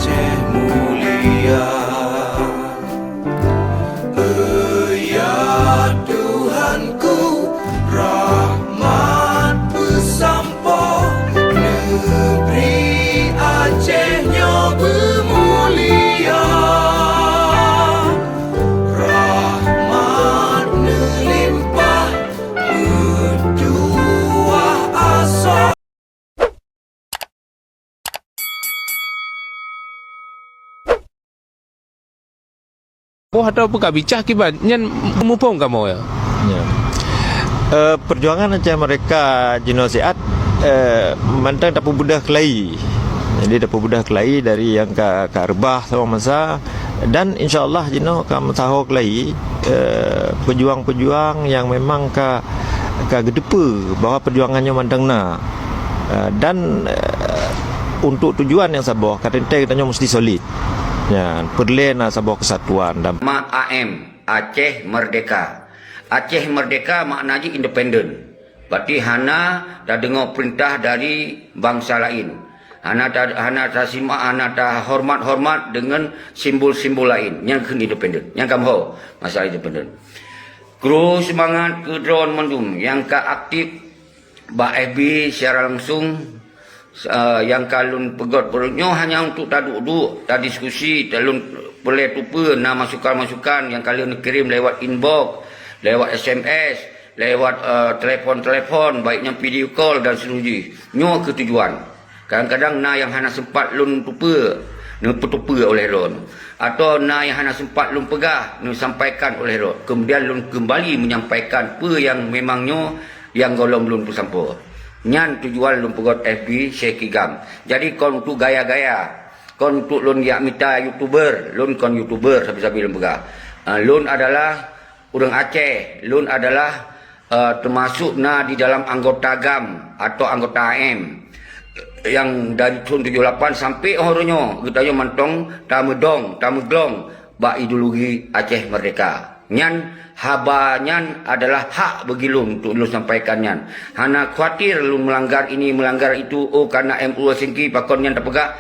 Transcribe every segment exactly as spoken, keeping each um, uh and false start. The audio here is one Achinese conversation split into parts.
Aceh mulia. Ya Tuhanku, rahmat beusampoe, neubri Aceh nyoe beumulia. Rahmat neulimpah, meutuah asoe. Boh atau peugah bicah kiban nyan muphom kamoe. Ya. Eh, perjuangan Aceh Merdeka jinoe siat, eh, mantong tapeubeudôh keulayi. Jadi tapeubeudôh keulayi dari nyang ka, ka reubah saboh masa dan insya Allah jinoe ka meusaho keulayi, eh, pejuang-pejuang nyang memang ka, ka geuteupeue bahwa perjuangan nyoe mantong na. Eh, dan, eh, untuk tujuan nyang saboh, ka teuntèe geutanyoe meusti solid. Nyan, peureulèe na saboh keusatuan dan Ma A M, Aceh Merdeka. Aceh Merdeka makna jih independen. Berarti hana tadeungoe peurintah dari bansa laén. Hana ta-, hana tasimak, hana tahoreumat-horeumat deungon simbol-simbol laén. Nyan keuh independen. Nyan ka meuho masalah independen. Kru seumangat keu droeneuh mandum nyang ka aktif bak F B secara langsung, eh, nyang ka lôn peugöt nyoe hanya untuk taduek-duek, tadiskusi, ta-, lôn peureulèe tupeue na masukan-masukan nyang ka lheueh neukirém lewat inbox, lewat S M S, lewat, eh, telepon-telepon, baik nyan video call dan seterusnya. Nyoe keuh tujuan. Kadang-kadang na nyang hana sempat lôn tupeue, neupeutupeue oleh droeneuh. Atawa na nyang hana sempat lôn peugah, neusampaikan oleh droeneuh. Kemudian lôn keumbali menyampaikan peue nyang memang nyoe nyang gohlom lôn peusampoe. Nyan tujuan lôn peugöt F B Syekh Kigam. Jadi kon untuk gaya-gaya, kon untuk lôn jak mita YouTuber, lôn kon YouTuber sabe-sabe lôn peugah. Ah, lôn adalah ureuëng Aceh, lôn adalah, eh, teumasuk na di dalam anggota GAM atau anggota A M nyang dari thon tujoh lapan sampai uroe nyoe geutanyoe mantong tameudong, tameuglong bak ideologi Aceh Merdeka. Nyan haba nyan adalah hak bagi lôn untuk lôn sampaikan nyan. Hana khawatir lôn melanggar ini, melanggar itu, oh kana M U L singki pakon nyan tapeugah.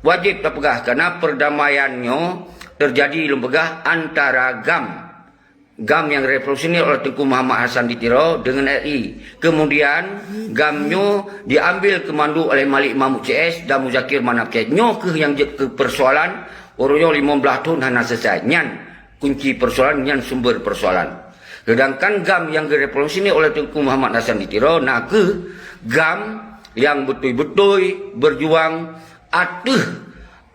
Wajib tapeugah karena perdamaian nyoe terjadi lôn peugah antara GAM GAM yang revolusioner oleh Teuku Muhammad Hasan di Tiro dengan R I. Kemudian GAM nyoe diambil kemandu oleh Malik Mahmud C S dan Muzakir Manaf C S. Nyoe keuh nyang jeuet keu persoalan uroe nyoe limong blaih thon hana selesai. Nyan kunci persoalan, nyan sumber persoalan. Sedangkan GAM yang direvolusioner oleh Teuku Muhammad Hasan di Tiro na keuh GAM yang beutôi-beutôi berjuang ateueh,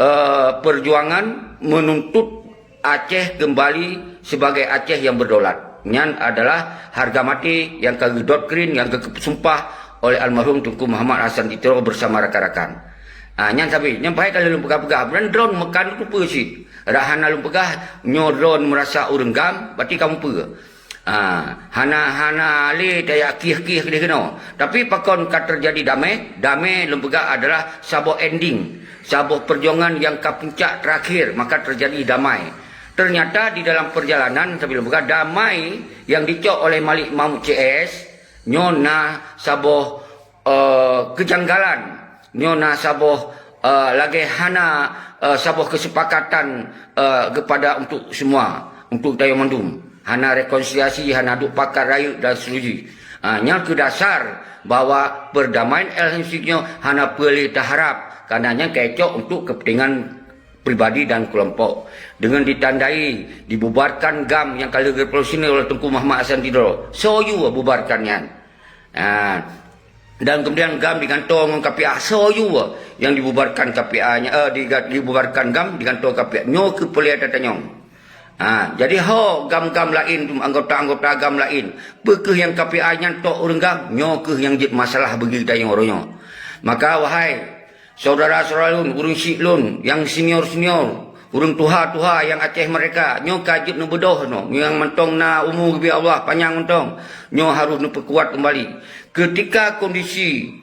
eh, perjuangan menuntut Aceh kembali sebagai Aceh yang berdaulat. Nyan adalah harga mati nyang ka geudoktrin, nyang ka geusumpah oleh almarhum Teuku Muhammad Hasan di Tiro bersama rakan-rakan. Ah, nyan sabe, nyan bahai ka lheueh lôn peugah-peugah. Bunoe droeneuh meukan tupeue cit. Rak hana lôn peugah, nyoe droeneuh meurasa ureuëng GAM, berarti kamoe peue? Ah, hana, hana lé tajak kieh-kieh keudeh keunoe. Tapi pakon ka terjadi damai? Damai lôn peugah adalah saboh ending, saboh perjuangan nyang ka puncak terakhir, maka terjadi damai. Ternyata di dalam perjalanan, sambil lôn peugah, damai nyang dicok oleh Malik Mahmud C S, nyoe na saboh eh, kejanggalan. Nyoe na saboh, eh, lagée hana, eh, saboh kesepakatan, eh, kepada untuk semua, untuk geutanyoe mandum. Hana rekonsiliasi, hana duek pakat rayeuk dan seterusnya. Ah, nyan keuh dasar bahwa perdamaian L M C nyoe hana peue lé taharab, karena nyan ka icok untuk kepentingan pribadi dan kelompok. Dengan ditandai dibubarkan GAM nyang ka lheueh geurevolusioner oleh Teuku Muhammad Hasan di Tiro. Soe yue bubarkan nyan? Ah, Dan kemudian GAM digantoe ngon K P A. Soe yue nyang dibubarkan K P A nya, eh, diga-, dibubarkan GAM, digantoe K P A. Nyoe keuh peue lé tatanyong. Ha, jadi ho GAM-GAM laén, anggota-anggota GAM laén, peu kheueh nyang K P A nyan tok ureuëng GAM? Nyoe kheueh nyang jeuet masalah bagi geutanyoe uroe nyoe. Maka wahai syedara-syedara lôn, ureuëng syiek lôn nyang senior-senior, ureuëng tuha-tuha nyang Aceh Merdeka, nyoe ka jeuet neubeudôh nyoe, nyang mantong na umu geubri Allah panyang mantong, nyoe harôh neupeukuat keumbali. Keutika kondisi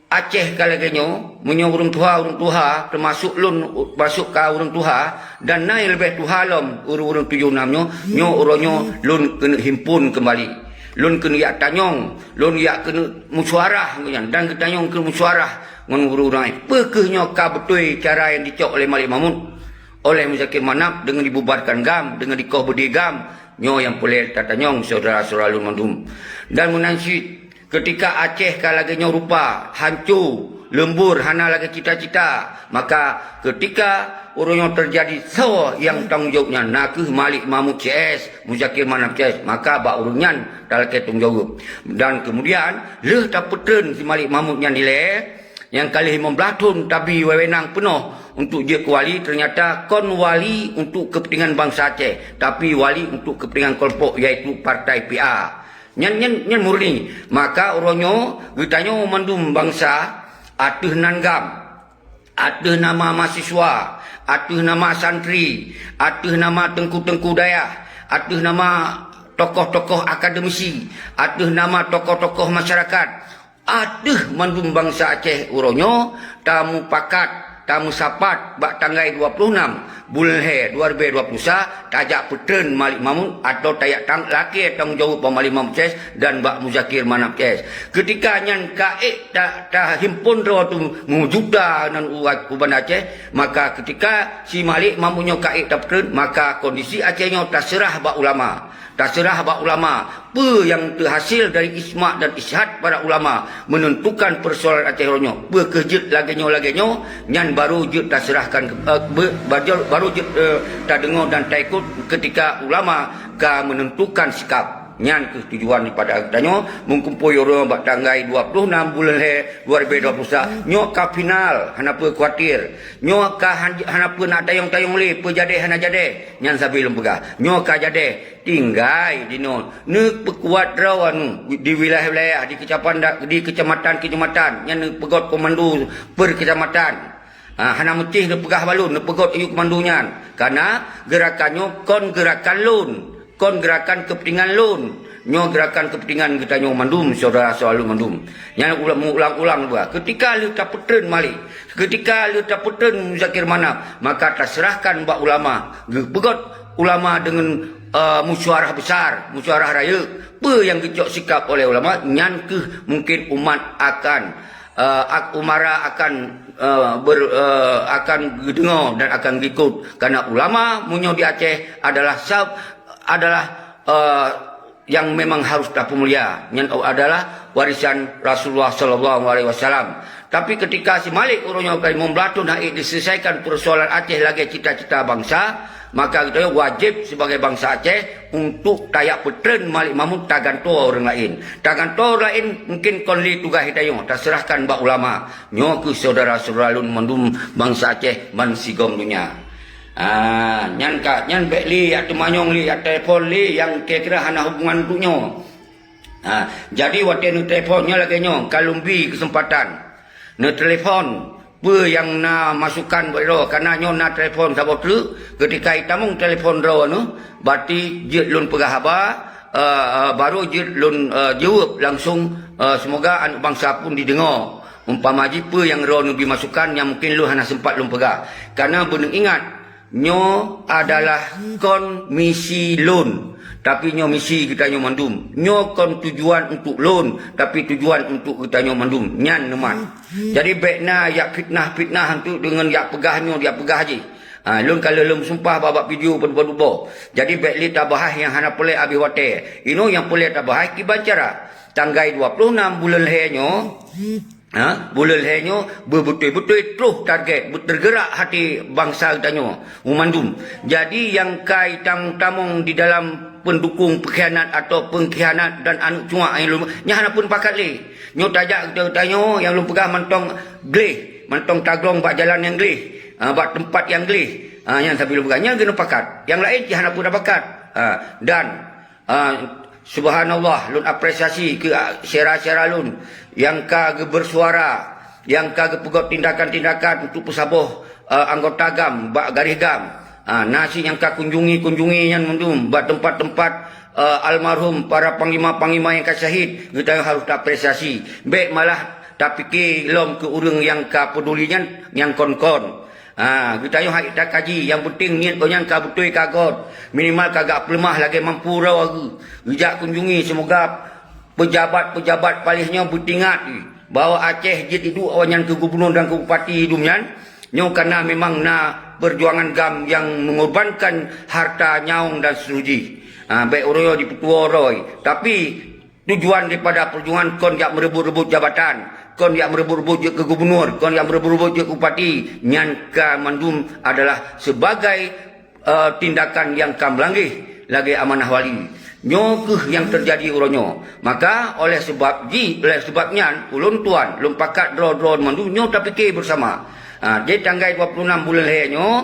Aceh ka lagée nyoe, meunyoe ureuëng tuha, ureuëng tuha, teumasok lôn, teumasok ka ureuëng tuha, dan na nyang leubeh tuha lom, ureuëng-ureuëng tujoh nam nyoe, nyoe uroe nyoe lôn keuneuk himpon keumbali. Lôn keuneuk jak tanyong, lôn jak keuneuk meusyuarah ngon nyan, dan geutanyong keu meusyuarah ngon ureuëng ramé. Peu kheueh nyoe ka beutôi cara nyang jicok oleh Malik Mahmud, oleh Muzakir Manaf deungon dibubarkan GAM, deungon dikoh beudé GAM, nyoe nyang peureulée tatanyong syedara-syedara lôn mandum. Dan meunan cit, keutika Aceh ka lagée nyoe rupa, hanco, leumbur, hana lagée cita-cita, maka keutika uroe nyoe teujadi soe nyang tanggong jaweueb nyan, na kheueh Malik Mahmud C S, Muzakir Manaf C S, maka bak ureuëng nyan talakée tanggong jaweueb. Dan keumudian, lheueh tapeutreun si Malik Mahmud nyan dilée, nyang ka lheueh limong blaih thon tabi wewenang peunoh untuk jeuet keu wali, teunyata kon wali untuk keupeuntengan bansa Aceh, tapi wali untuk keupeuntengan keulompok, yaitu partai P A. Nyan, nyan, nyan murni. Maka uroe nyoe geutanyoe mandum bansa ateueh nan GAM, ateueh nama mahasiswa, ateueh nama santri, ateueh nama teungku-teungku dayah, ateueh nama tokoh-tokoh akademisi, ateueh nama tokoh-tokoh masyarakat, ateueh mandum bansa Aceh uroe nyoe tamupakat, tameusapat bak tanggai dua ploh nam buleuen lhée dua ribée dua ploh sa, tajak peutreun Malik Mahmud atawa tajak tang-, lakée tanggong jaweueb bak Malik Mahmud C S dan bak Muzakir Manaf C S. Keutika nyan ka ék ta-, tahimpon droe teuh meujuta nan u-, u Banda Aceh, maka keutika si Malik Mahmud nyoe ka ék tapeutreun, maka kondisi Aceh nyoe taseurah bak ulama. Taseurah bak ulama, peue nyang teuhasil dari ijma dan ijtihad para ulama meunentukan peusoalan Aceh uroe nyoe. Peue kheueh jeuet lagée nyoe, lagée nyoe, nyan barô jeuet taseurahkan, eh, be-, bajo-, barô jeuet, eh, tadeungoe dan taikot keutika ulama ka meunentukan sikap. Nyan kheueh tujuan daripada geutanyoe meukumpôi uroe nyoe bak tanggai dua ploh nam buleuen lhée dua ribée dua ploh sa. Nyoe ka final, hana peue khawatir. Nyoe ka han-, hana peue nak tayong-tayong lé, peue jadeh hana jadeh. Nyan sabe lôn peugah. Nyoe ka jadeh. Tinggai jinoe neupeukuat droe anu di wilayah-wilayah, di keucapan da-, di keucamatan-keucamatan, nyan neupeugot komando per keucamatan. Ha, hana meucéh neupeugah bak lôn, neupeugot ayue komando nyan. Kana geurakan nyoe kon geurakan lôn, kon geurakan keupeuntengan lôn. Nyoe geurakan keupeuntengan geutanyoe mandum, syedara-syedara lôn mandum. Nyan ulang, ulang-ulang dua. Keutika lheueh tapeutreun Malik, keutika lheueh tapeutreun Muzakir Manaf, maka taseurahkan bak ulama. Geupeugot ulama deungon, eh, musyawarah besar, musyawarah rayeuk. Peue nyang geucok sikap oleh ulama, nyan kheueh mungkin umat akan, eh, ak-, umara akan, eh, ber-, eh, akan geudeungoe dan akan geuikot. Karena ulama meunyoe di Aceh adalah sab-, adalah, eh, yang memang harus tapeumulia. Nyan adalah warisan Rasulullah sallallahu alaihi wasallam. Tapi keutika si Malik uroe nyoe ka limong blaih thon hana ék diselesaikan peusoalan Aceh lagée cita-cita bansa, maka geutanyoe wajéb sibagai bansa Aceh untuk tajak peutreun Malik Mahmud, tagantoe ureuëng laén. Tagantoe ureuëng laén mungkin kon lé tugaih geutanyoe, taseurahkan bak ulama. Nyoe kheueh syedara-syedara lôn mandum bansa Aceh bansigom donya. Ah, nyan ka, nyan bék lé jak teumanyong lé, jak telepon lé nyang kira-kira hana hubungan untuk nyoe. Ha, jadi watée neutelepon nyoe lagée nyoe, ka lôn bi keuseumpatan. Neutelepon, peue nyang na masukan bak droe, kana nyoe na telepon saboh treuk, keutika jitamong telepon droe nyoe, berarti jeuet lôn peugah haba, eh, eh, barô jeuet lôn, eh, jaweueb langsong, eh, seumoga aneuëk bansa pun jideungoe. Umpama jih peue nyang droeneuh bi masukan nyang mungken lôn hana seumpat lôn peugah. Kana beuneuingat, nyoe adalah kon misi lôn, tapi nyoe misi geutanyoe mandum. Nyoe kon tujuan untuk lôn, tapi tujuan untuk geutanyoe mandum. Nyan neumat. Jadi bék na jak fitnah-fitnah untuk deungon jak peugah nyoe, jak peugah jih. Ha, lôn ka lheueh lôn sumpah bak, bak video padub-padub boh. Jadi bék lé tabahas nyang hana peureulée abéh watée. Inoe nyang peureulée tabahas kiban cara. Tanggai dua ploh nam buleuen lhée nyoe, ha, buleuen lhée nyoe beubeutôi-beutôi troh target, beuteugeurak hati bansa geutanyoe mandum. Jadi nyang ka jitamong-tamong di dalam pendukung pengkhianat atau pengkhianat dan aneuëk cuak nyang lôn, nyan hana pun pakat lé. Nyoe tajak geutanyoe nyang lôn peugah mantong gleh, mantong taglong bak jalan nyang gleh, ha, bak teumpat nyang gleh. Ha, nyan sabe lôn peugah, nyan keuneuk pakat. Nyang laén cit hana pun pakat. Ha, dan, ha, subhanallah, lôn apresiasi keu, ah, syedara-syedara lôn nyang ka geubersuara, nyang ka geupeugot tindakan-tindakan untuk peusaboh, ah, anggota GAM bak garéh GAM. Ha, na cit nyang ka kunjungi-kunjungi nyan mandum bak teumpat-teumpat, eh, almarhum para panglima-panglima nyang ka syahid, geutanyoe harôh taapresiasi. Bék malah tapike lom keu ureuëng nyang ka peuduli nyan nyang kon-kon. Ha, geutanyoe hana takaji, nyang peunteng niet gobnyan ka beutôi ka göt, minimal ka geupeuleumah lagée mampu droe geuh. Geujak kunjungi, seumoga peujabat-peujabat paléh nyoe beutingat. Bahwa Aceh jeuet iduek awaknyan keu gubunur dan keu bupati dum nyan, nyoe kana memang na peujuangan GAM nyang meungorbankan harta, nyawöng dan seluruh jih. Ha, bék uroe nyoe jipeutuwoe droe. Tapi tujuan daripada peujuangan kon jak meureubot-reubot jabatan, kon jak meureubot-reubot jeuet keu gubunur, kon jak meureubot-reubot jeuet keu bupati, nyan ka mandum adalah sebagai eh, tindakan nyang ka meulangeh lagée amanah wali. Nyoe kheueh nyang teujadi uroe nyoe. Maka oleh sabab jih, oleh sabab nyan, ulôn tuan, lôn pakat droe-droe mandum nyoe tapike beusama. Ha, di tanggai dua puluh enam buleuen lhée nyoe,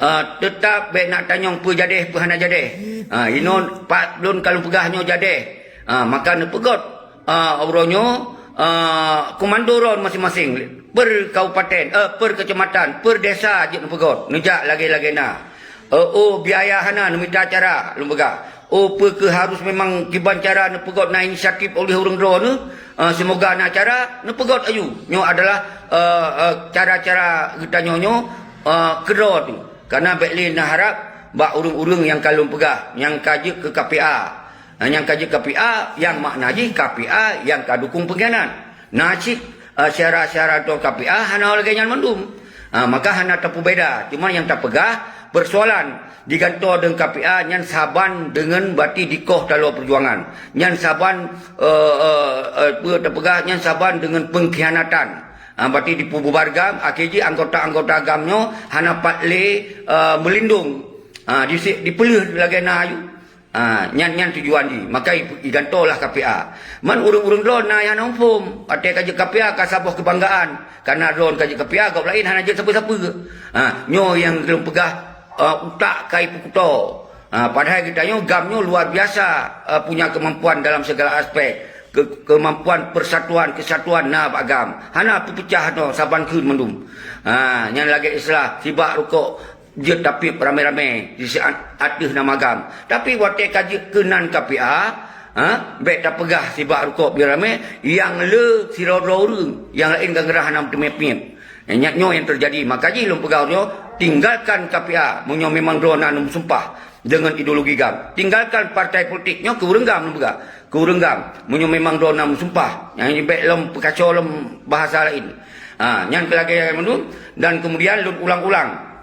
eh, teutap bék na tanyong peue jadeh, peue hana jadeh. Ha, inoe pat lôn ka lôn peugah nyoe jadeh. Ha, maka neupeugot ah, uroe nyoe, ah, komando droen maséng-maséng, per kabupaten, eh, per keucamatan, per desa jeuet neupeugot, neujak lagée-lagée na. Eh, oh, biaya hana, neumita cara, lôn peugah. Oh, peu kheueh harus memang kiban cara neupeugot na inisiatif oleh ureuëng droeneuh, eh, seumoga na cara, neupeugot aju. Nyoe adalah, eh, eh, cara-cara geutanyoe nyoe, eh, keudroe teuh. Kana bék lé neuharab bak ureuëng-ureuëng nyang ka lôn peugah, nyang ka jeuet keu K P A. Nah, nyang ka jeuet K P A, nyang makna jih K P A nyang ka dukong peungkhianat. Na cit, eh, syedara-syedara droe K P A hana lagée nyan mandum. Ah, maka hana tapeubeda. Cuma nyang tapeugah, peusoalan jigantoe deungon K P A nyan saban deungon bati dikoh taloe peujuangan. Nyan saban, eh, eh, eh, peue tapeugah, nyan saban deungon peungkhianatan. Ah, bati dipeububar GAM, akhé jih anggota-anggota GAM nyoe hana pat lé, eh, meulindong. Ah, disi-, dipeuleueh lagée na ayue. Ah, nyan, nyan tujuan jih. Maka i-, igantoe lah K P A. Man ureuëng-ureuëng droen na nyang hana muphom. Watée ka jeuet K P A ka saboh keubanggaan. Kana droen ka jeuet K P A, gob laén hana jeuet sapeue-sapeue. Ah, nyoe nyang lôn peugah, ah, utak ka ipeukuto. Ah, padahai geutanyoe GAM nyoe luar biasa, ah, punya kemampuan dalam segala aspek. Ke-, kemampuan persatuan, kesatuan na bak GAM. Hana peupeucah nyoe saban kheun mandum. Ah, nyan lagée istilah sibak rukok jeuet tapiep ramé-ramé di siat-, ateueh nama GAM. Tapi watée ka jeuet keunan K P A, ha, bék tapeugah sibak rukok biar ramé, nyang le sidroe-droe ureuëng, nyang laén ka ngeurah hana meuteumé-teumé. Nyan nyoe nyang teujadi, maka jih lôn peugah nyoe, tinggalkan K P A, meunyoe memang droe na neumeusumpah deungon ideologi GAM. Tinggalkan partai politik nyoe keu ureuëng GAM lôn peugah, keu ureuëng GAM. Meunyoe memang droe na meusumpah, nyang bék lom peukaco lom bahasa laén. Ha, nyan keu lagée mandum, dan kemudian lôn ulang-ulang.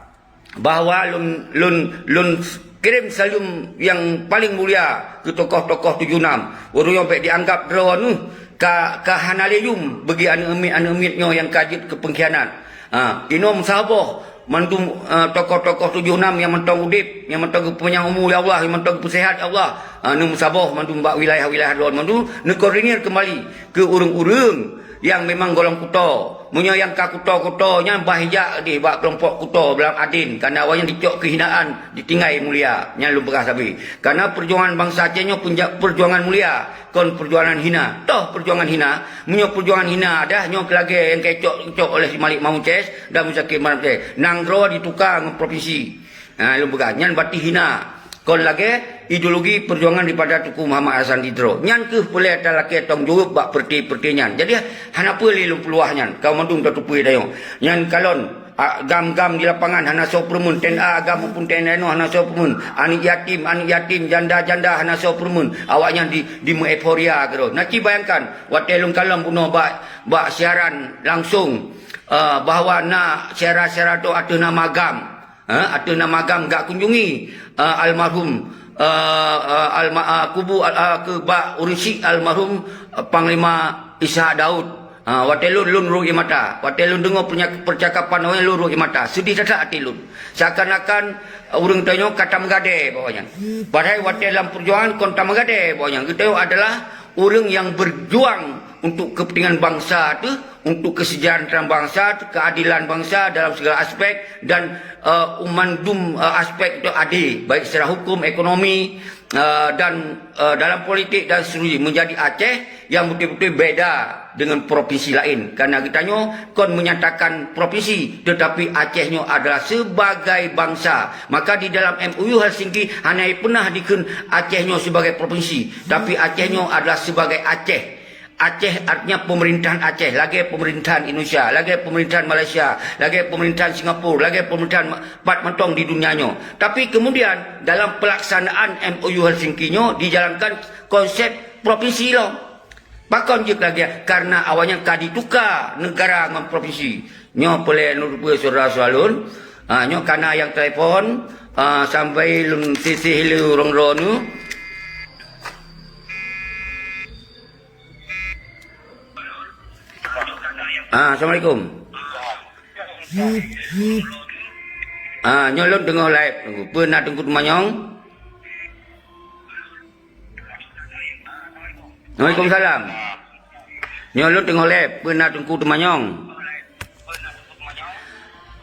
Bahwa lôn, lôn, lôn kirém saleuem nyang paleng mulia keu tokoh-tokoh tujoh nam. Ureuëng nyoe bék jianggab droeneuh ka, ka hana lé yum bagi aneuëk miet, aneuëk miet nyoe nyang ka jeuet keu peungkhianat. Ha, inoe meusaboh mandum, eh, tokoh-tokoh tujoh nam nyang mantong udeb, nyang mantong geupanyang umu ya Allah, nyang mantong geupeusehat ya Allah. Ha, neumeusaboh mandum bak wilayah-wilayah droen mandum, neukoordinir keumbali keu ureuëng-ureuëng nyang memang golom kuto. Meunyoe nyang ka kuto-kuto nyan bah ijak deh bak keulompok kuto dalam adin, kana awaknyan dicok keuhinaan, ditinggai mulia. Nyan lôn peugah sabe. Kana peujuangan bansa Aceh nyoe peunja-, peujuangan mulia, kon peujuangan hina. Toh peujuangan hina? Meunyoe peujuangan hina adah nyoe lagée nyang ka icok-cok oleh si Malik Mahmud C S dan Muzakir Manaf C S. Nanggroe dituka ngon provinsi. Ha, lôn peugah, nyan bati hina. Kon lagée ideologi peujuangan daripada Teungku Muhammad Hasan di Tiro. Nyan kheueh peureulée talakée tanggung jaweueb bak peureuté-peureuté nyan. Jadi, hana peue lé lôn peuluwah nyan. Kamoe mandum tateupeue tanyoe. Nyan kalon, a, GAM-GAM di lapangan hana soe peureumeun, T N A GAM maupun T N A inoe hana soe peureumeun. Aneuëk yatim, aneuëk yatim, janda-janda hana soe peureumeun. Awaknyan di, di meueuforia keudroe. Na ci bayangkan, watée lôn kalon bunoe bak, bak siaran langsong, eh, bahwa na syedara-syedara droe ateueh nama GAM. Ha, ateueh nama GAM gak kunjungi, eh, almarhum, eh, eh, alma-, eh, kubu al-, eh, keu bak ureuëng syik almarhum, eh, Panglima Ishak Daud. Ha, watée lôn, lôn rhot ie mata. Watée lôn deungoe peunya-, peucakapan awaknyan lôn rhot ie mata. Seudeh that-that até lôn. Seakan-akan, eh, ureuëng tanyoe ka tameugadée bak awaknyan. Padahai watée lam peujuangan kon tameugadée bak awaknyan. Geutanyoe adalah ureuëng nyang beujuang untuk kepentingan bansa teuh, untuk kesejahteraan bansa, keadilan bansa dalam segala aspek dan, eh, mandum, eh, aspek itu adil, baik secara hukum, ekonomi, eh, dan, eh, dalam politik dan seterusnya, menjadi Aceh yang betul-betul beda dengan provinsi lain. Karena geutanyoe kon menyatakan provinsi, tetapi Aceh nyoe adalah sebagai bangsa. Maka di dalam M O U Helsinki hana pernah dikheun Aceh nyoe sebagai provinsi, tapi Aceh nyoe adalah sebagai Aceh. Aceh artinya pemerintahan Aceh, lagée pemerintahan Indonesia, lagée pemerintahan Malaysia, lagée pemerintahan Singapura, lagée pemerintahan ma-, pat mantong di dunia nyoe. Tapi kemudian dalam pelaksanaan M O U Helsinki nyoe dijalankan konsep provinsi lom. Pakon jeuet lagée, karena awaknyan ka dituka negara ngon provinsi. Nyoe peureulée neurupeue syedara-syedara lôn. Ah, nyoe kana nyang telepon, ah, sampai lôn sisih le ureuëng droeneuh. Ah, assalamualaikum. Ah, nyoe lôn teungoh live. Peue na Teungku Teumanyong? Waalaikumsalam. Nyoe lôn teungoh live, peue na Teungku Teumanyong?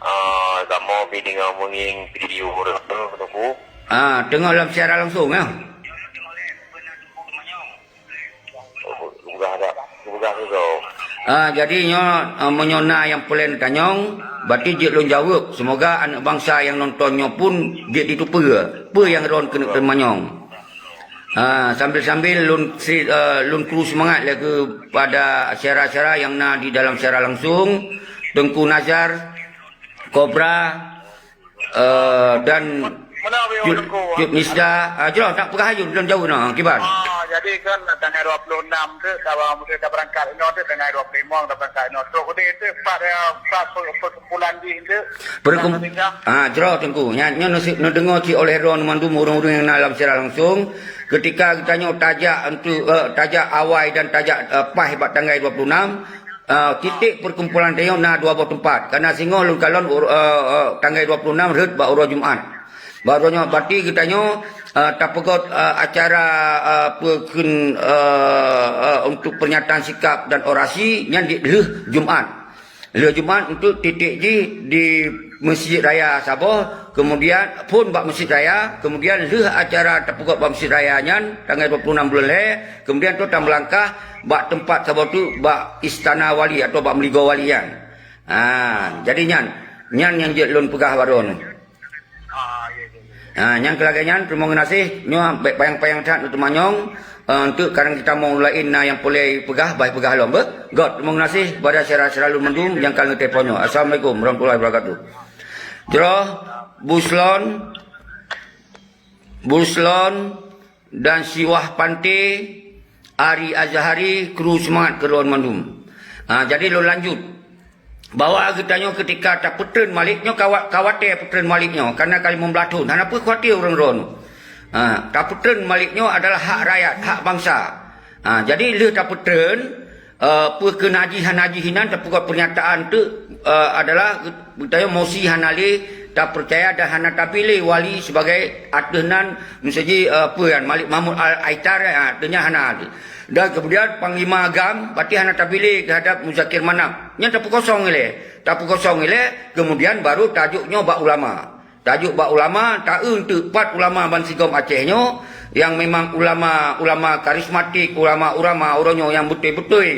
Ah, kamoe pi deungoe meungieng video ureuëng tu, Teungku. Ah, teungoh lam siaran langsung, ya. Peugah dah, peugah tu. Ah, jadi nyoe, ah, meunyoe na nyang peureulée neutanyong, berarti jeuet lôn jaweueb. Semoga aneuëk bansa nyang nonton nyoe pun jeuet jiteupeue peue nyang droen keuneuk teumanyong. Ah, sambil-sambil lôn si-, eh, lôn kru seumangat lé keupada syedara-syedara nyang na di dalam siaran langsung, Teungku Nazar, Kobra, eh, dan Cut, Cut Misda. Ah, jroh, nak peugah aju, lôn jaweueb na, kiban. Ah, jadi kan tanggai dua puluh enam tu, saban muda dah berangkat inoe tu, tanggai dua puluh lima dah berangkat inoe. Trok udeh tu, empat, eh, empat pe-, perkumpulan di tu. Perkum-, ah, jroh Teungku. Nyan, nyoe neusi-, neudeungoe cit oleh droeneuh mandum ureuëng-ureuëng nyang na lam siaran langsung. Ketika geutanyoe tajak untuk, eh, tajak awai dan tajak, eh, paih bak tanggai dua puluh enam, eh, titik perkumpulan tanyoe na dua boh teumpat. Karena singoh lôn kalon ur-, eh, eh, tanggai dua puluh enam rhot bak uroe Jumat. Bak uroe nyoe, berarti geutanyoe, eh, tapeugot, eh, acara, eh, peukheun, eh, eh, untuk pernyataan sikap dan orasi nyan di lheueh Jumat. Lheueh Jumat untuk titik jih di Masjid Raya saboh, kemudian phon bak Masjid Raya, kemudian lheueh acara tapeugot bak Masjid Raya nyan tanggai dua puluh enam buleuen lhée, kemudian tu tameulangkah bak teumpat saboh tu bak Istana Wali atau bak Meuligoe Wali nyan. Ha, jadi nyan, nyan nyang jeuet lôn peugah baroe nyoe. Ah, ya, ya, ya. Ha, nyang keu lagée nyan, teurimong geunaséh, nyoe bék panyang-panyang that neuteumanyong, eh, untuk kadang kita mau laén na nyang peureulée peugah, bah peugah lom, beuh? Göt, teurimong geunaséh kepada syedara-syedara lôn mandum nyang ka neutelepon nyoe. Assalamualaikum warahmatullahi wabarakatuh. Jroh, Buslon, Buslon, dan Siwah Panté, Ari Azhari, kru seumangat keu lôn mandum. Ha, jadi lôn lanjut. Bahwa geutanyoe ketika tapeutreun malék nyoe kawa-, kawatée peutreun malék nyoe, karena ka limong blaih thon. Hana peue khawatir ureuëng droeneuh. Ha, tapeutreun malék nyoe adalah hak rakyat, hak bansa. Ha, jadi lheueh tapeutreun, eh, peue keu na jih hana jih inan tapeugot pernyataan tu, eh, adalah geutanyoe mosi hana lé tapeucaya dan hana tapiléh wali sebagai ateueh nan meusaji, eh, peue nyan, Malik Mahmud Al-Aitar, eh, ateueh nyan hana lé. Dan kemudian Panglima GAM, berarti hana tapiléh terhadap Muzakir Manaf. Nyan tapeukosong ilée. Tapeukosong ilée, kemudian baru tajok nyoe bak ulama. Tajok bak ulama, taeu teuk pat ulama bansigom Aceh nyoe, nyang memang ulama-ulama karismatik, ulama-ulama uroe nyoe nyang beutôi-beutôi,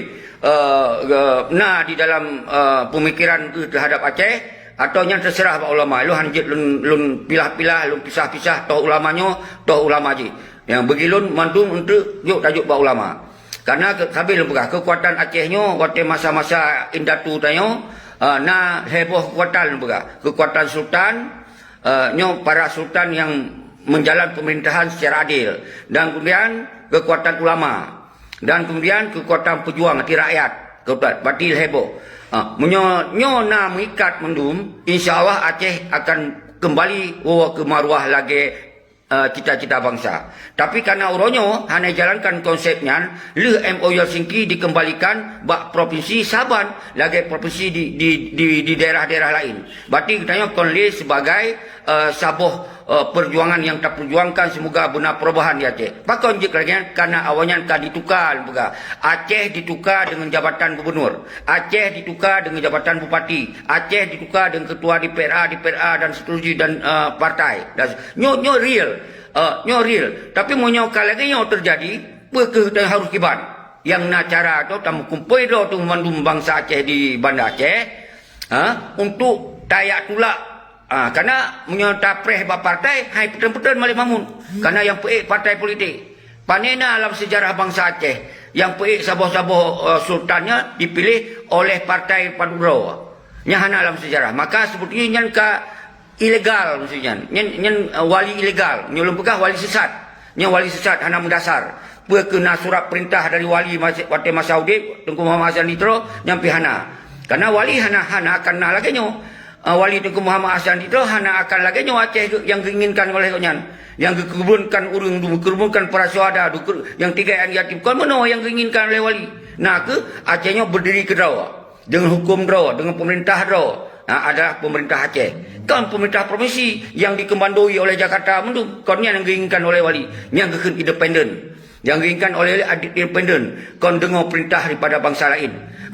eh, eh, na di dalam, eh, pemikiran geuh terhadap Aceh, atau nyan terserah bak ulama. Lôn han jeuet lôn, lôn pilah-pilah, lôn pisah-pisah, toh ulama nyoe, toh ulama jih. Nyang bagi lôn mandum untuk jok tajok bak ulama. Karena ke-, sabe lôn peugah, keukuatan Aceh nyoe, watée masa-masa indatu tanyoe, eh, na lhée boh keukuatan lôn peugah. Keukuatan sultan, eh, nyoe para sultan nyang menjalan pemerintahan secara adil. Dan kemudian keukuatan ulama. Dan kemudian keukuatan pejuang hati rakyat. Keukuatan, berarti lhée boh. Ah, meunyoe nyoe na meuikat mandum, insya Allah Aceh akan kembali woe keu maruah lagée, eh, cita-cita bansa. Tapi karena uroe nyoe hana jalankan konsep nyan, lheueh M O U Helsinki dikembalikan bak provinsi saban lagée provinsi di, di, di, di daerah-daerah lain. Berarti geutanyoe kon lé sebagai, eh, saboh, eh, perjuangan nyang taperjuangkan, semoga beuna perubahan di Aceh. Pakon jeuet lagée nyan? Karena awaknyan ka dituka, lôn peugah. Aceh dituka dengan jabatan gubernur. Aceh dituka dengan jabatan bupati. Aceh dituka dengan ketua D P R A, D P R A dan seterusnya dan, eh, partai. Dan nyoe, nyoe real. Eh, nyoe real. Tapi meunyoe ka lagée nyoe terjadi, peue keuh nyang harus kiban? Nyang na cara tu tameukumpôi droe tu mandum bansa Aceh di Banda Aceh, ha, untuk tajak tulak. Ha, karena meunyoe tapreh bak partai, hai peutreun-peutreun Malik Mahmud. Karena nyang peuék partai politik. Pane na lam sejarah bansa Aceh nyang peuék saboh-saboh, eh, sultan nyan dipilih oleh partai padubdroe. Nyan hana lam sejarah. Maka seperti nyan ka ilegal maksud nyan. Nyan, nyan, eh, wali ilegal. Nyoe lôn peugah wali sesat. Nyan wali sesat hana meudasar. Peu keuh na surat peurintah dari wali masa, watée masa udeb Teungku Muhammad Hasan Ditro, nyan pih hana. Karena wali hana, hana akan na lagée nyoe. Ah, wali Teungku Muhammad Hasan Ditro hana akan lagée nyoe Aceh nyang geuinginkan oleh gobnyan. Nyang geukeurubunkan ureuëng, geukeurubunkan para syuhada, geukeureu-, nyang tinggai aneuk yatim. Kon meunoe nyang geuinginkan oleh wali. Na kheueh Aceh nyoe beudiri keudroe. Deungon huköm droe, deungon peumeurintah droe, ha, adalah peumeurintah Aceh. Kon peumeurintah provinsi nyang dikeumandoi oleh Jakarta mandum. Kon nyan nyang geuinginkan oleh wali. Nyang geukheun independen. Nyang geuinginkan oleh wali independen. Kon deungon peurintah daripada bansa laén.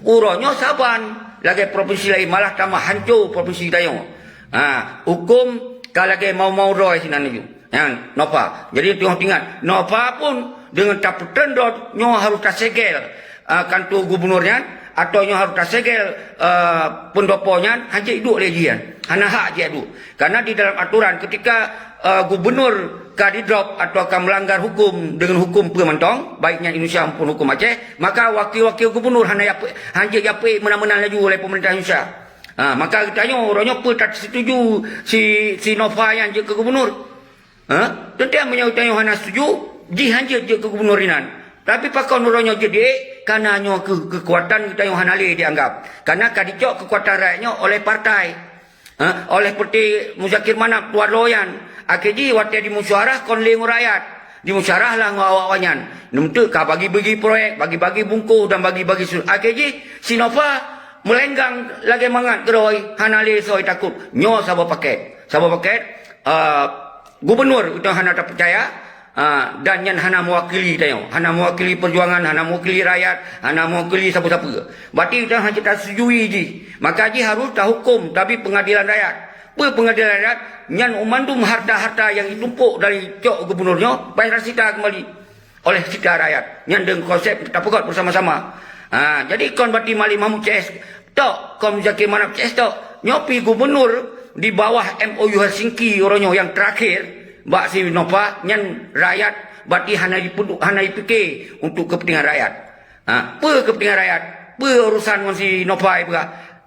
Uroe nyoe saban lagée provinsi laén, malah tamah hanco provinsi geutanyoe. Ha, huköm ka lagée mau-mau droe sinan laju. Nyan, Nova. Jadi, teungoh teuingat, Nova pun deungon tapeutreun droe nyoe harôh tasegel, ah, kanto gubunur nyan, atawa nyoe harôh tasegel, ah, peundopo nyan, hana jeuet duek lé jih nyan. Hana hak jeuet duek. Karena di dalam aturan, ketika, ah, gubunur ka didrop atawa ka meulanggar huköm deungon huköm peue mantong, baik nyan Indonesia maupun huköm Aceh, maka wakil-wakil gubunur hana jap-, hana jeuet japeuék meunan-meunan laju oleh peumeurintah Indonesia. Ha, maka geutanyoe, uroe nyoe peue tasetuju si, si Nova nyan jeuet keu gubunur? Ha? Teuntang meunyoe geutanyoe hana setuju, jih hanjeuet jeuet keu gubunur inan. Tapi pakon uroe nyoe jeuet diék, kana nyoe keu-, keukuatan geutanyoe hana lé dianggap. Kana ka dicok keukuatan rakyat nyoe oleh partai. Ha? Oleh Peuté Muzakir Manaf tuan droe nyan. Akhé jih watée dimusyarah kon lé ngon rakyat. Dimusyarah lah ngon awak-awak nyan. Neumeuteuk ka bagi-bagi proyek, bagi-bagi bungkôh dan bagi-bagi su-, akhé jih si Nova meulenggang lagée mangat keudroe, hana lé soe takot. Nyoe saboh paket. Saboh paket, ah, gubunur geutanyoe hana tapeucaya, ah, dan nyan hana mewakili tanyoe, hana mewakili perjuangan, hana mewakili rakyat, hana mewakili sapeue-sapeue. Berarti geutanyoe hana tasetujui jih. Maka jih harôh tahuköm, tabi pengadilan rakyat. Peue pengadilan rakyat? Nyan mandum harta-harta nyang jitumpôk dari cok gubunur nyoe, bayar sita kembali oleh sita rakyat. Nyan deungon konsep tapeugöt bersama-sama. Ha, jadi kon berarti Malik Mahmud C S tok, kon Muzakir Manaf C S tok. Nyoe pih gubunur di bawah M O U Helsinki uroe nyoe nyang terakhir bak si Nova, nyan rakyat berarti hana dipeudu-, hana dipike untuk kepentingan rakyat. Ha, peue kepentingan rakyat? Peue urusan ngon si Nova ipeugah?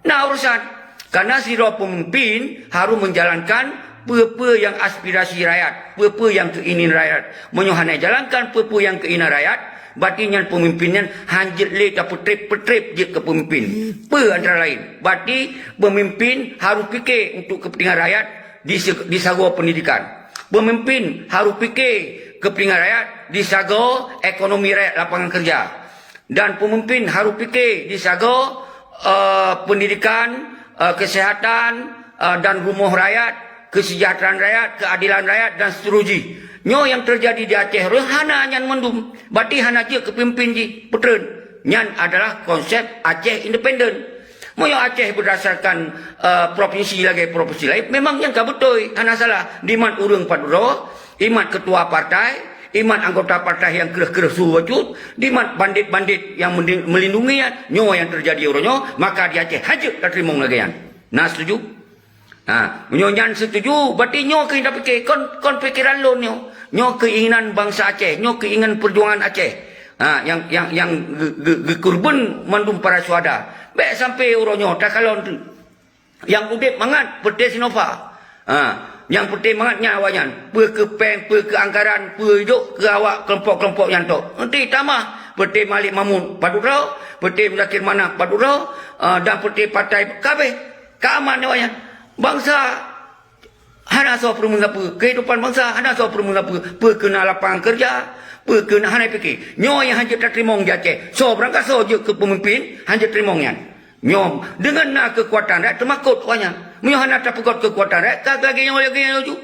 Na urusan. Karena sidroe peumimpin harôh menjalankan peue-peue nyang aspirasi rakyat, peue-peue nyang keuinginan rakyat. Meunyoe hana jalankan peue-peue nyang keuinginan rakyat, berarti nyan peumimpin nyan hanjeuet lé tapeutreb-peutreb jeuet keu peumimpin. Peue antara laén? Berarti peumimpin harôh pike untuk kepentingan rakyat di se-, di sagoe pendidikan. Peumimpin harôh pike kepentingan rakyat di sagoe ekonomi rakyat, lapangan kerja. Dan peumimpin harôh pike di sagoe, eh, pendidikan, eh, kesehatan, eh, dan rumoh rakyat, kesejahteraan rakyat, keadilan rakyat, dan seterusnya. Nyoe nyang teujadi di Aceh rôh hana nyan mandum. Berarti hana jeuet keu peumimpin jih, peutreun. Nyan adalah konsep Aceh independen. Meunyoe Aceh berdasarkan, eh, provinsi lagée provinsi laén, memang nyan ka beutôi, hana salah. Dimat ureuëng padub droe, imat ketua partai, imat anggota partai nyang kreueh-kreueh su bacut, dimat bandit-bandit nyang mendi-, melindungi nyan, nyoe nyang teujadi uroe nyoe, maka di Aceh hanjeuet tateurimong lagée nyan. Na setuju? Ha, meunyoe nyan setuju, berarti nyoe keuh nyang tapike, kon, kon pikeran lôn nyoe. Nyoe keuinginan bansa Aceh, nyoe keuinginan perjuangan Aceh. Ha, nyang, nyang, nyang ge-, ge-, geukeureubeuen mandum para syuhada. Bék sampai uroe nyoe takalon tu. Nyang udeb mangat Peuté si Nova. Ha, nyang peuté mangat nyan awaknyan. Peue keu péng, peue keu anggaran, peue jok keu awak keulompok-keulompok nyan tok. Nanti tamah Peuté Malik Mahmud padub droe, Peuté Muzakir Manaf padub droe, ha, dan Peuté partai kabeh. Ka aman awaknyan. Bansa hana soe peureumeun sapeue. Keuhidupan bansa hana soe peureumeun sapeue. Peue keu na lapangan kerja, peue keu na hana pike. Nyoe nyang hanjeuet tateurimong di Aceh. Soe beurangkat soe jeuet keu peumimpin, hanjeuet teurimong nyan. Nyoe, deungon na keukuatan rakyat teumakot awaknyan. Meunyoe hana tapeugöt keukuatan rakyat, ka lagée nyoe lagée nyoe laju.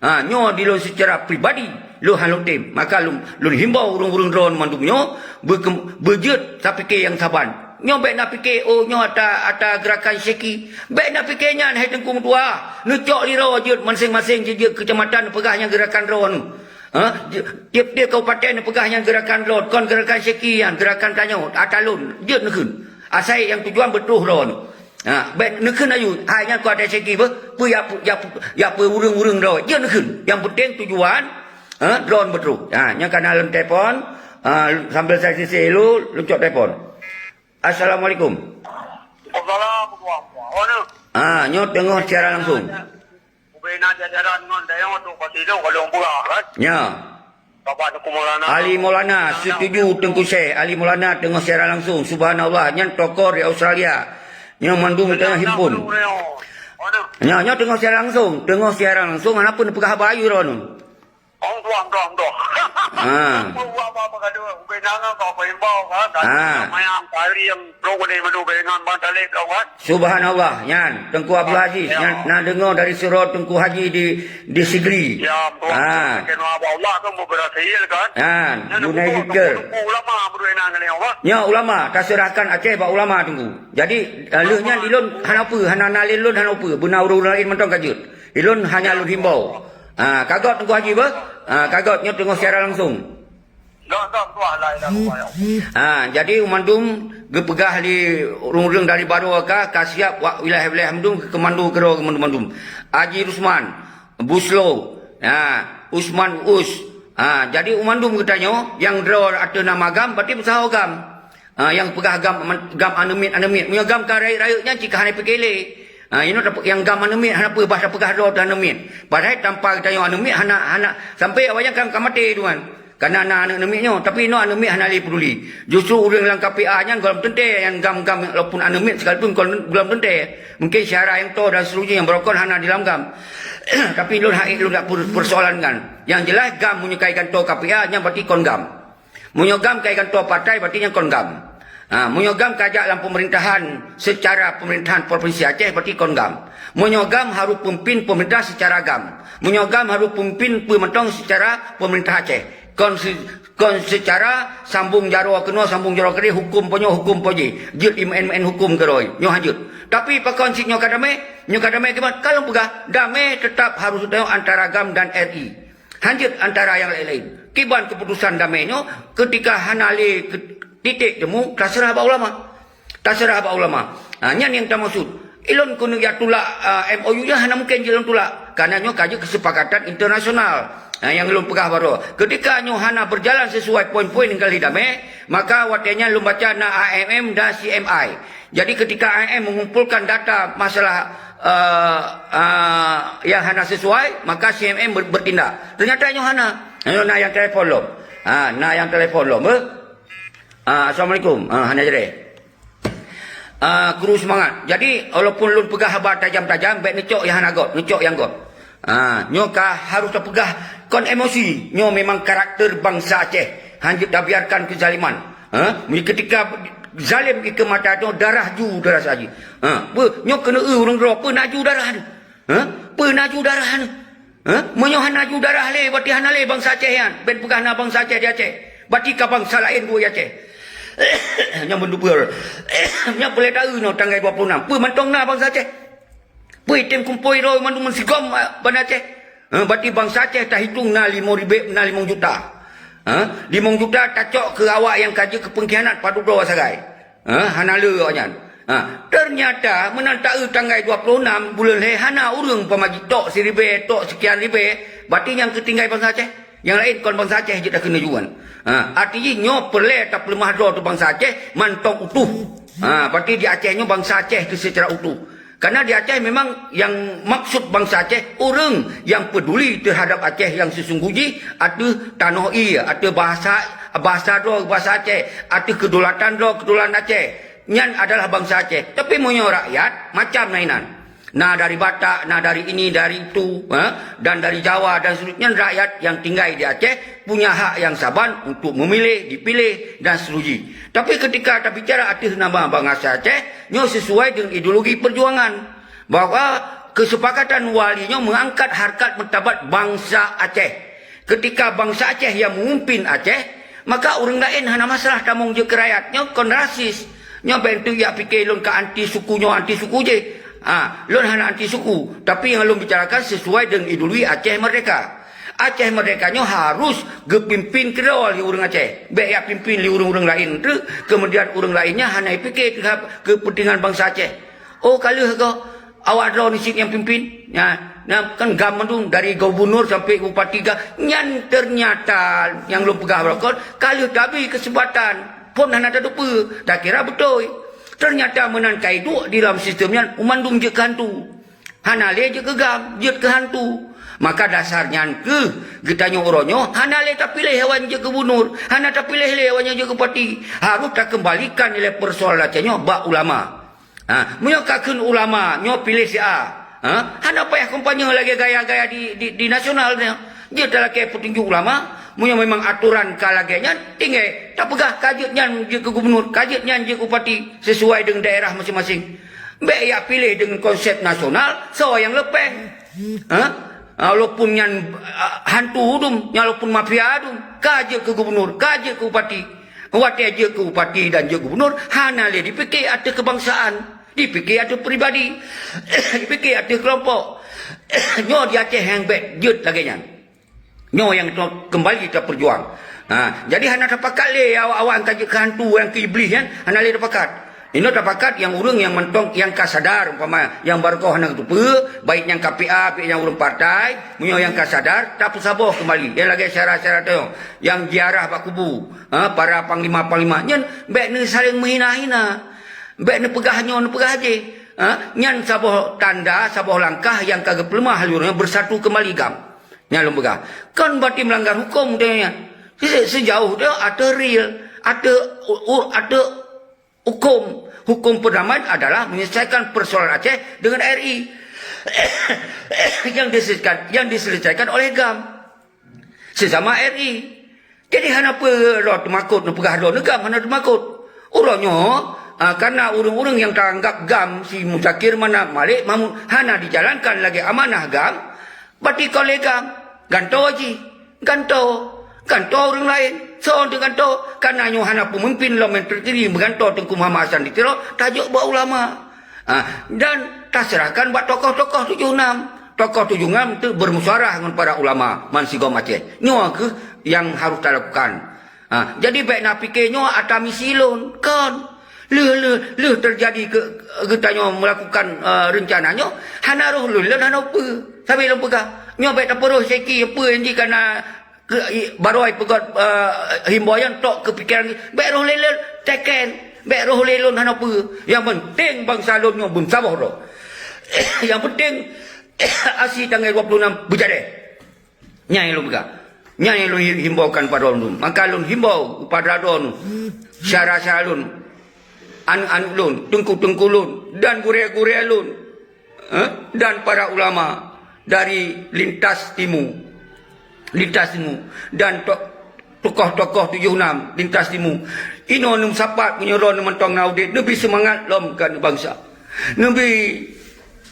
Ha, nyoe di lôn seucara pribadi, lôn hana lôn tem. Maka lôn, lôn himbau ureuëng-ureuëng droe mandum nyoe, beuke-, beujeuet tapike nyang saban. Nyoe bék na pike, oh, nyoe ata, ata gerakan syeki. Bék na pike nyan, hai Teungku meutuah. Neucok lé droe jeuet, maséng-maséng jeuet, jeuet keucamatan neupeugah nyan gerakan droe nyoe. Ha? Tieb-tieb kabupaten neupeugah nyan gerakan lôn, kon gerakan syeki nyan, gerakan tanyoe, ata lôn, jeuet neukheun. Asai nyang tujuan beutroh droe nyoe. Ha, bék neukheun laju, hai nyan kon ata syeki beuh, peue ya, ya, ya peue ureuëng-ureuëng droe, jeuet neukheun. Nyang penting tujuan, ha, droe beutroh. Ha, nyang kana lôn telepon, ha, sambil saya sisih dulu, lôn cok telepon. Assalamualaikum. Waalaikumsalam warahmatullahi wabarakatuh. Ha, nyoe teungoh siaran langsung. Ubena jajaran ngon dayong tu pati tu kalau pula kan. Ya. Bapak Teungku Maulana. Ali Maulana, setuju Teungku Syekh. Ali Maulana teungoh siaran langsung. Subhanallah, nyan tokoh di Australia. Nyoe mandum teungoh himpun. Nyoe, nyoe teungoh siaran langsung. Teungoh siaran langsung, hana peue neupeugah haba ayue droeneuh. Oh, tuan, tuan, tuan. Ha. Buat apa, apa kata, bukan nana, kau apa imbau, kan? Ha. Mayang, kari yang, bro, boleh madu, bayangan, bang, talib, kau, kan? Subhanallah, nyan, Teungku Abdul Aziz, ya, nyan, na deungoe dari surau Teungku Haji di, di Sigli. Ya, betul. Ha. Kena abang Allah kan beberapa sihir kan? Ha, nyan Brunei betul, Zikir. Betul, ulama berdua nang ni, apa? Nyoe ulama, taseurahkan Aceh bak ulama, Teungku. Jadi, eh, lheueh nyan ulama. Ilôn hana peue, hana nalil lôn hana peue. Beuna ureuëng laén mantong ka jeuet. Ilôn hanya lôn himbau. Ha, ka göt Teungku Haji beuh? Ha, ka göt, nyoe teungoh siaran langsung. Dah, dah, tuah lah, dah, tuah, ya. Ha, jadi mandum geupeugah lé ureuëng-ureuëng dari baroe ka, ka siap wak wilayah-wilayah mandum, keumandu keudroe mandum-mandum. Haji Rusman, Buslo, ha, Usman Uus. Ha, jadi mandum geutanyoe nyang droe ateueh nama GAM, berarti beusaho GAM. Ha, nyang peugah GAM, GAM aneuk miet, aneuk miet. Meunyoe GAM ka rayeuk-rayeuk nyan cit ka hana pike lé. Ha, inoe nyang GAM aneuk miet hana peue bah tapeugah droe teuh aneuk miet. Padahai tanpa geutanyoe aneuk miet hana, hana sampai awaknyan kan ka maté tu kan. Kana na aneuk-aneuk miet nyoe, tapi inoe aneuk miet hana lé peduli. Justru ureuëng lam K P A nyan gohlom teuntée nyang GAM-GAM walaupun aneuk miet sekalipun gohlom teuntée. Mungkin syara nyang toe dan seterusnya nyang beurokon hana di lam GAM. Tapi lôn hak lôn tak per-, persoalankan. Yang jelas GAM meunyoe ka igantoe K P A nyan berarti kon GAM. Meunyoe GAM ka igantoe partai, berarti nyan kon GAM. Ha, meunyoe GAM ka jak lam pemerintahan secara pemerintahan Provinsi Aceh, berarti kon GAM. Meunyoe GAM harus pemimpin pemerintah secara GAM. Meunyoe GAM harus pemimpin peue mantong secara pemerintah Aceh. Kon se-, kon secara sambung jaroe keunoe, sambung jaroe keudeh, hukum po nyoe, hukum po jih. Jeuet imeu'en-meu'en hukum keudroe. Nyoe hanjeuet. Tapi pakon cit nyoe ka damé? Nyoe ka damé kiban? Ka lôn peugah, damé tetap harus antara GAM dan R I. Hanjeuet antara nyang laén-laén. Kiban keuputusan damé nyoe, keutika hana lé ke-, titik temu, taseurah bak ulama. Taseurah bak ulama. Ha, nyan nyang tamaksud. Ilôn keuneuk jak tulak, a, M O U nyan hana mungken jeuet lôn tulak. Karena nyoe ka jeuet keusepakatan internasional. Ha, nyang lôn peugah baroe. Keutika nyoe hana beujalan sesuai poin-poin nyang ka lheueh damé, maka watée nyan lôn baca na I M M dan C M I. Jadi, ketika I M M mengumpulkan data masalah, eh, eh, yang hana sesuai, maka C M M ber-, bertindak. Ternyata nyoe hana. Nyoe na nyang telepon lom. Ha, na nyang telepon lom, eh. Ah, assalamualaikum. Ah, hana jadeh. Ah, kru semangat. Jadi, walaupun lôn peugah haba tajam-tajam, bék neucok nyang hana göt, neucok nyang göt. Ha, nyoe ka harôh tapeugah kon emosi. Nyoe memang karakter bansa Aceh. Hanjeuet tabiarkan keuzaliman. Ha? Ketika zalim ikeue mata nyoe darah ju darah saji. Ha, peue nyoe keuneuk eu ureuëng droe peue na ju darah nyoe? Ha? Peue na ju darah nyoe? Ha? Meunyoe hana ju darah lé, berarti hana lé bansa Aceh nyan. Bék peugah na bansa Aceh di Aceh. Berarti ka bansa laén buet Aceh. Nyang beundupeue. Nyang peuleueh taeu nyoe tanggai dua puluh enam. Peue mantong na bansa Aceh? Peue item kumpôi droe mandum meusigom, eh, ban Aceh? Eh, berarti bansa Aceh tahitong na limong ribée, na limong juta. Eh, limong juta tacok keu awak nyang ka jeuet keu peungkhianat padub droe sagai. Eh, hana le awaknyan. Ha, ternyata meunan taeu tanggai dua puluh enam buleuen lhée hana ureuëng pamaji tok siribée, tok sekian ribée, berarti nyang keu tinggai bansa Aceh. Nyang laén kon bansa Aceh jeuet takeuneuk juan. Ha, arti jih nyoe peureulée tapeuleumah droe teuh bansa Aceh mantong utuh. Ha, berarti di Aceh nyoe bansa Aceh teuh seucara utuh. Karena di Aceh memang yang maksud bansa Aceh, ureuëng yang peduli terhadap Aceh yang sesungguh jih, ateueh tanoh ie, ateueh bahasa, bahasa droe, bahasa Aceh, ateueh kedaulatan droe, kedaulatan Aceh. Nyan adalah bansa Aceh. Tapi meunyoe rakyat, macam na inan. Na dari Batak, na dari ini, dari itu, ha? Dan dari Jawa, dan seterusnya. Nyan rakyat yang tinggai di Aceh punya hak yang saban untuk memilih, dipilih, dan seterusnya. Tapi ketika tabicara ateueh nama bansa Aceh, nyoe sesuai dengan ideologi perjuangan bahwa kesepakatan Wali nyoe mengangkat harkat martabat bansa Aceh. Ketika bansa Aceh yang memimpin Aceh, maka ureuëng laén hana masalah tamong jeuet keu rakyat. Nyoe kon rasis. Nyoe bék tu jak pike lôn ka anti suku nyoe, anti suku jih. Ha, lôn hana anti suku, tapi nyang lôn bicarakan sesuai dengan ideologi Aceh Merdeka. Aceh Merdeka nyoe harus geupimpin keudroe lé ureuëng Aceh. Bék jak pimpin lé ureuëng-ureuëng laén teuk, kemudian ureuëng laén nyan hana jipike teuhadap keupeuntingan bansa Aceh. Oh, ka lheueh goe, awak droeneuh cit nyang pimpin. Nyan, nyan kan GAM mandum, dari gubernur sampai bupati GAM. Nyan ternyata nyang lôn peugah baroe kon, ka lheueh tabi keuseumpatan. Phon hana tateupeue, takira beutôi. Ternyata meunan ka iduek di lam sistem nyan, mandum jeuet keu hantu. Hana lé jeuet keu GAM, jeuet keu hantu. Maka dasar nyan keuh geutanyoe uroe nyoe hana lé tapiléh awaknyan jeuet keu gubunur, hana tapiléh lé awaknyan jeuet keu bupati. Harôh takeumbalikan nilai peusoalan Aceh nyoe bak ulama. Ha, meunyoe ka kheun ulama nyoe piléh si A, ha, hana payah kampanye lagée gaya-gaya di, di, di nasional nyoe. Jeuet talakée peutunjuk ulama, meunyoe memang atoran ka lagée nyan, tinggai tapeugah ka jeuet nyan jeuet keu gubunur, ka jeuet nyan jeuet keu bupati, sesuai deungon daerah maséng-maséng. Bék jak piléh deungon konsep nasional, soe nyang leupeh. Ha? Ha, walaupun nyan, ha, hantu dum, nyan walaupun mafia dum, ka jeuet keu gubunur, ka jeuet keu bupati. Watée jeuet keu bupati dan jeuet gubunur, hana lé dipike ateueh keubangsaan, dipike ateueh pribadi, dipike ateueh keulompok. Nyoe di Aceh nyang bék jeuet lagée nyan. Nyoe nyang to-, keumbali tapeujuang. Ha, jadi hana tapakat lé awak-awak nyang ka jeuet keu hantu, nyang keu iblih nyan, hana lé tapakat. Inoe tapakat nyang ureuëng nyang mantong nyang ka sadar, umpama nyang barokon hana geuteupeue, baik nyang K P A, baik nyang ureuëng partai, meunyoe nyang ka sadar, tapeusaboh keumbali. Nyang lagée syara-syara tanyoe, nyang ziarah bak kubu, ha, para panglima-panglima nyan bék neusaléng meuhina-hina. Bék neupeugah nyoe, neupeugah jéh. Ha, nyan saboh tanda, saboh langkah nyang ka geupeuleumah lé ureuëng nyan beusatu keumbali GAM. Nyan lôn peugah. Kon berarti meulanggar huköm tanyoe nyan. Se-, sejauh tanyoe ateueh real, ateueh u-, u-, ateueh huköm. Huköm perdamaian adalah menyelesaikan persoalan Aceh dengan R I. Yang diselesaikan, yang diselesaikan oleh GAM. Sesama R I. Jadi hana peue droe teumakot neupeugah droe GAM hana teumakot. Uroe nyoe, ah, karena ureuëng-ureuëng nyang taanggap GAM si Muzakir Manaf, Malik Mahmud hana dijalankan lagée amanah GAM, berarti kon lé GAM, gantoe jih, gantoe, gantoe ureuëng laén. Soe teugantoe? Karena nyoe hana peumimpin lom nyang teuntèe meugantoe Teungku Muhammad Hasan di Tiro, tajok bak ulama. Ah, dan taserahkan bak tokoh-tokoh tujoh nam. Tokoh tujoh nam tu bermusyawarah ngon para ulama bansigom Aceh. Nyoe kheueh nyang harôh talakukan. Ha, jadi bék na pike nyoe atra misi lôn. Kon. Lheueh, lheueh, lheueh teujadi keu, geutanyoe meulakukan, eh, reuncana nyoe, hana roh lôn, lôn hana peue. Sabé lôn peugah, nyoe bék tapeurôh seki peue nyang jih kana keu, i, barô ai peugöt, eh, himbôan tok keu pikeran, bék roh lé lôn teken, bék roh lé lôn hana peue. Nyang penting bansa lôn nyoe beunsaboh droe. Nyang penting aksi tanggai dua puluh enam beujadeh. Nyan nyang lôn peugah. Nyan nyang lôn hi-, himbaukan bak droeneuh. Maka lôn himbau keupada droeneuh, syedara-syedara lôn, aneuk-aneuk lôn, teungku-teungku lôn, dan gurée-gurée lôn, eh, dan para ulama dari lintas timu, lintas timu, dan to-, tokoh-tokoh tujoh nam lintas timu. Inoe neumeusapat meunyoe droeneuh mantong na udeb, neubri seumangat lom keu aneuk bansa. Neubri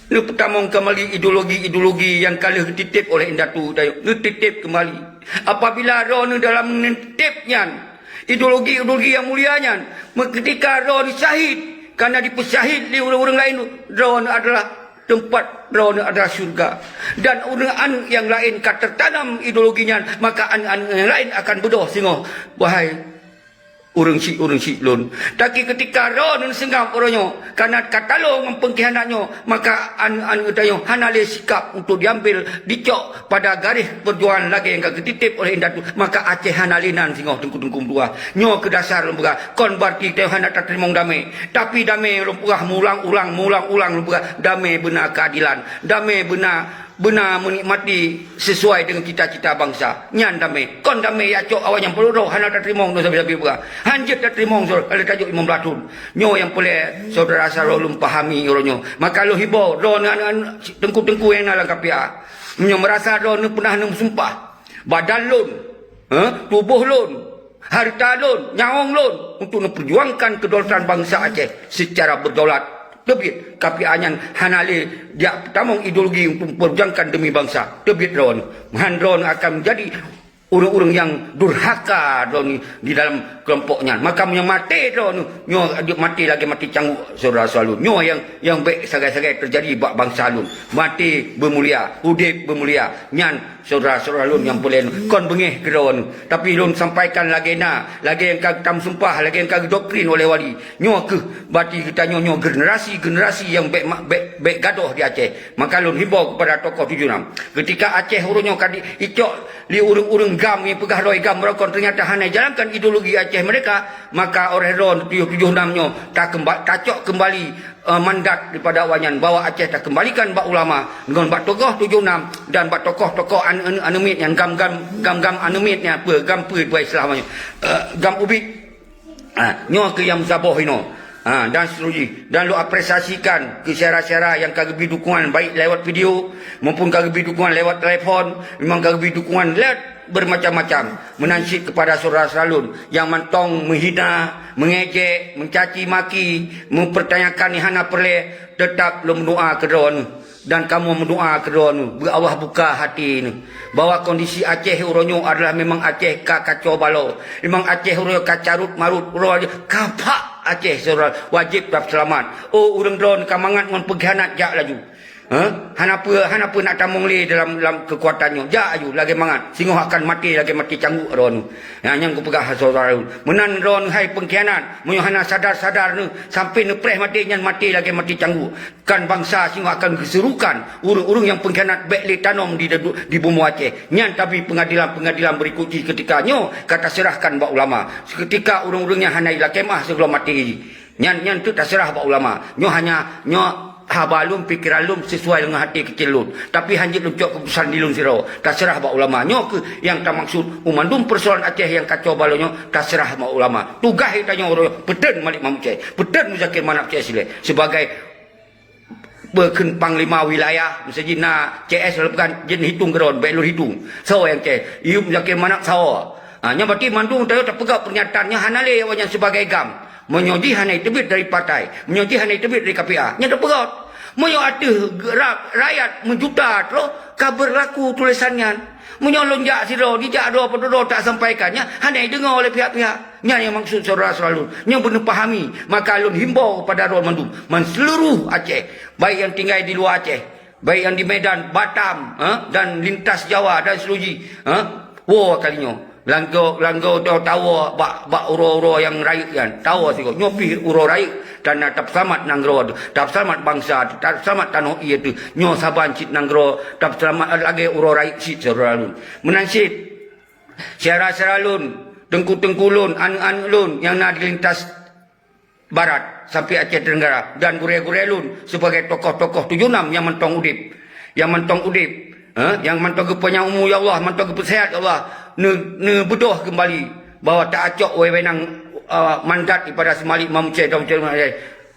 neupeutamong keumbali ideologi-ideologi nyang ka lheueh geutitép oleh indatu tanyoe, neutitép keumbali. Apabila droeneuh dalam neutitép nyan, ideologi-ideologi nyang mulia nyan, meukeutika droeneuh syahid, kana dipeusyahid lé ureuëng-ureuëng laén, droeneuh adalah teumpat droeneuh adalah syeuruga. Dan ureuëng aneuk nyang laén ka teutanam ideologi nyan, maka aneuk-aneuk nyang laén akan beudôh singoh, wahai ureuëng syik, ureuëng syik lôn. Tapi keutika droeneuh seungab uroe nyoe, kana ka talo ngon peungkhianat nyoe, maka aneuk-aneuk tanyoe hana lé sikap untuk diambil, dicok pada garéh peujuangan lagée nyang ka geutitép oleh indatu, maka Aceh hana lé nan singoh teungku-teungku meutuah. Nyoe keuh dasar lôn peugah, kon berarti tanyoe hana tateurimong damé. Tapi damé lôn peugah meuulang-ulang, meuulang-ulang lôn peugah, damé beuna keuadilan, damé beuna beuna meunikmati sesuai deungon cita-cita bansa. Nyan damé. Kon damé jak cok awaknyan peureudoh hana tateurimong droe sabe-sabe peugah. Han jeuet tateurimong droe ka lheueh tajok limong blaih thon. Nyoe nyang peureulée syedara-syedara lôn pahami uroe nyoe. Maka lôn hibau droeneuh aneuk-aneuk teungku-teungku nyang na lam K P A. Meunyoe meurasa droeneuh peunah neumeusumpah, badan lôn, eh, tuboh lôn, hareuta lôn, nyawöng lôn untuk neupeujuangkan kedaulatan bansa Aceh secara berdaulat. Teubiet, K P A nyan hana lé jak peutamong ideologi untuk memperjuangkan demi bansa. Teubiet droeneuh. Meuhan droeneuh akan menjadi ureuëng-ureuëng nyang durhaka droeneuh di dalam keulompok nyan. Maka meunyoe maté droeneuh, nyoe jeuet maté lagée maté cangguek syedara-syedara lôn. Nyoe nyang, nyang bék sagai-sagai teujadi bak bansa lôn. Maté beumulia, udeb beumulia. Nyan syedara-syedara lôn nyang peureulée kon beungéh keudroe nyoe. Tapi lôn sampaikan lagée na, lagée nyang ka tameusumpah, lagée nyang ka geudoktrin oleh wali. Nyoe kheueh bati geutanyoe nyoe generasi-generasi nyang bék ma-, bék, bék gadôh di Aceh. Maka lôn hibau keupada tokoh tujoh nam. Keutika Aceh uroe nyoe ka di-, icok lé ureuëng-ureuëng GAM nyang peugah droe GAM meurokon, ternyata hana jalankan ideologi Aceh merdeka, maka oleh droe tujoh tujoh nam nyoe takemba-, tacok kembali, eh, mandat daripada awak nyan bahwa Aceh takembalikan bak ulama ngon bak tokoh tujoh nam dan bak tokoh-tokoh an-, an-, aneuk miet nyan, GAM-GAM, GAM-GAM aneuk miet nyan, peue, GAM peue, peue istilah nyan, eh, GAM ubit. Ha, nyoe keuh nyang meusaboh inoe. Ha, dan seterusnya. Dan lôn apresiasikan keu syedara-syedara nyang ka geubri dukungan baik lewat video maupun ka geubri dukungan lewat telepon, memang ka geubri dukungan lewat bermacam-macam. Meunan cit kepada syedara-syedara lôn nyang mantong meuhina, meungejek, mencaci maki, mempertanyakan nyang hana peureulée, tetap lôn meudoa keu droeneuh. Dan kamoe meudoa keudroe neuh, beu Allah buka hati neuh, bahwa kondisi Aceh uroe nyoe adalah memang Aceh ka kacau balau. Memang Aceh uroe nyoe ka carut marut, uroe nyoe ka phak Aceh, syedara. Wajéb taseulamat. Oh, ureuëng droeneuh ka mangat ngon peungkhianat, jak laju. Ha? Hana peue, hana peue nak tamong lé dalam, dalam keukuatan nyoe. Jak laju, lagée mangat. Singoh akan maté lagée maté cangguek droeneuh. Nyang, nyang kupeugah syedara. Meunan droeneuh hai peungkhianat, meunyoe hana sadar-sadar neuh, sampai neupreh maté nyan maté lagée maté cangguek. Kan bansa singoh akan geuserukan ureuëng-ureuëng nyang peungkhianat bék lé tanom di, di bumoe Aceh. Nyan tabri peungadilan-peungadilan beurikut jih, keutika nyoe ka taseurahkan bak ulama. Seuketika ureuëng-ureuëng nyan hana ilakée meuah sigohlom maté jih. Nyan, nyan teuk taseurah bak ulama. Nyoe hanya, nyoe haba lôn, pikeran lôn sisuai deungon hati keucil lôn. Tapi hanjeuet lôn cok keuputusan di lôn sidroe. Taseurah bak ulama. Nyoe keuh nyang tamaksud u mandum peusoalan Aceh nyang kacau balau nyoe, taseurah bak ulama. Tugaih tanyoe uroe nyoe, peuteun Malik Mahmud Syeh, peuteun Muzakir Manaf C S lé sebagai Beukheun panglima wilayah, meuseuti na C S leubeh kan jeuet hitong keudroe, bék lôn hitong. Soe nyang C S? Iyub Zakir Manaf soe? Ha, nyan berarti mandum tanyoe tapeugah pernyataan nyan hana lé awak nyan sibagai GAM. Meunyoe jih hana teubiet dari partai, meunyoe jih hana teubiet dari K P A, nyan tapeugah. Meunyoe ateueh ra-, rakyat meujuta troh ka beurlaku tulésan nyan. Meunyoe lôn jak sidroe, jijak droe, padub droe tak sampaikan, nyan hana jideungoe oleh pihak-pihak. Nyan nyang maksud syedara-syedara lôn. Nyoe beuneupahami, maka lôn himbau kepada droe mandum, man seuluruh Aceh, baik nyang tinggai di luwa Aceh, baik nyang di Medan, Batam, ha, dan lintas Jawa dan seterusnya, ha, woe kali nyoe. Langgo, langgo droe tawoe bak, bak uroe-uroe nyang rayeuk nyan. Tawoe sigoe. Nyoe pih uroe rayeuk, dan tapeuseulamat nanggroe teuh, tapeuseulamat bansa teuh, tapeuseulamat tanoh ié teuh. Nyoe saban cit nanggroe tapeuseulamat lagée uroe rayeuk cit syedara lôn. Meunan cit, syedara-syedara lôn, teungku-teungku lôn, aneuëk-aneuëk lôn nyang na di lintas barat sampai Aceh Tenggara, dan gurée-gurée lôn sibagai tokoh-tokoh tujoh nam nyang mantong udeb. Nyang mantong udeb, eh, nyang mantong geupanyang umu, ya Allah, mantong geupeusehat, ya Allah, neu-, neubeudôh keumbali bahwa ta-acok wewenang, eh, mandat daripada si Malik Mahmud Syeh dan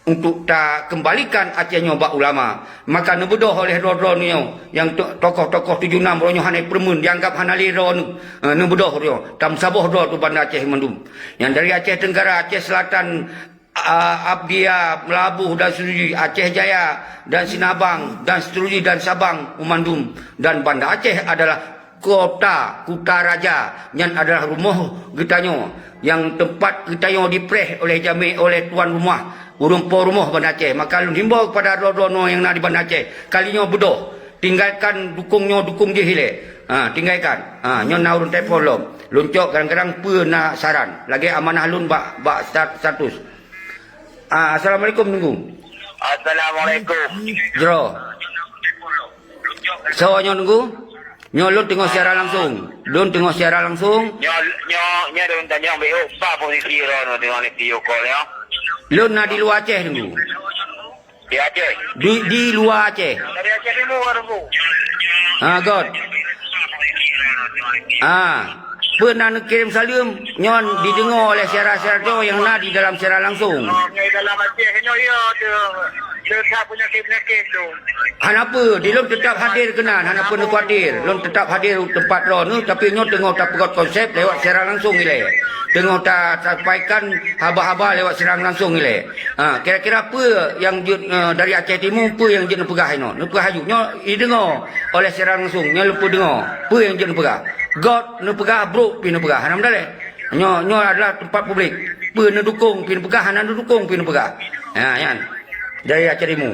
untuk takeumbalikan Aceh nyoe bak ulama. Maka neubeudôh oleh droe-droe nyoe, nyang to-, tokoh-tokoh tujoh nam uroe nyoe hana peureumeun, dianggap hana lé droe nyoe, eh, neubeudôh droe nyoe. Tameusaboh droe teuh Banda Aceh mandum. Nyang dari Aceh Tenggara, Aceh Selatan, a-, Abdia, Meulaboh dan seterusnya, Aceh Jaya dan Sinabang dan seterusnya dan Sabang, u mandum. Dan Banda Aceh adalah kota, kuta raja, nyan adalah rumoh geutanyoe, nyang teumpat geutanyoe dipreh oleh jamé, oleh tuan rumah, ureuëng po rumoh Banda Aceh. Maka lôn himbau kepada droe-droe nyoe nyang na di Banda Aceh, kali nyoe beudôh, tinggalkan dukung nyoe, dukung jih ilée. Ha, tinggalkan. Ha, nyoe na ureuëng telepon lom. Lôn cok kadang-kadang peue na saran. Lagée amanah lôn bak, bak stat-, status. Ah, assalamualaikum, Teungku. Assalamualaikum. Jroh. Soe nyoe, Teungku? Nyoe lôn teungoh siaran langsung. Lôn teungoh siaran langsung. Nyoe, nyoe, nyoe lôn tanyong beu, oh, bah posisi droe nyoe teungoh ni video call nyoe. Lôn na di luwa Aceh, Teungku. Di Aceh. Di, di luwa Aceh. Dari Aceh Timur, Teungku. Ah, God. Ah, peue na neukirém saleuem nyoe dideungoe oleh syedara-syedara droe nyang na di dalam siaran langsung. Oh, nyoe dalam Aceh nyoe, ya, tu, tu that penyakit-penyakit tu. Hana peue, di lôn teutap hadir keunan, hana peue neukhawatir. Lôn teutap hadir u teumpat droeneuh, tapi nyoe teungoh tapeugöt konsep lewat siaran langsung ilée. Teungoh ta-, tasampaikan haba-haba lewat siaran langsung ilée. Ha, kira-kira peue nyang jeuet, eh, dari Aceh Timu, peue nyang jeuet neupeugah inoe? Neupeugah aju. Nyoe ideungoe oleh siaran langsung, nyoe lôn peudeungoe peue nyang jeuet neupeugah. Göt neupeugah, brôk pih neupeugah. Hana meudaléh. Nyoe, nyoe adalah teumpat publik. Peue neudukong pih neupeugah, hana neudukong pih neupeugah. Ha, nyan. Dari Aceh Timu.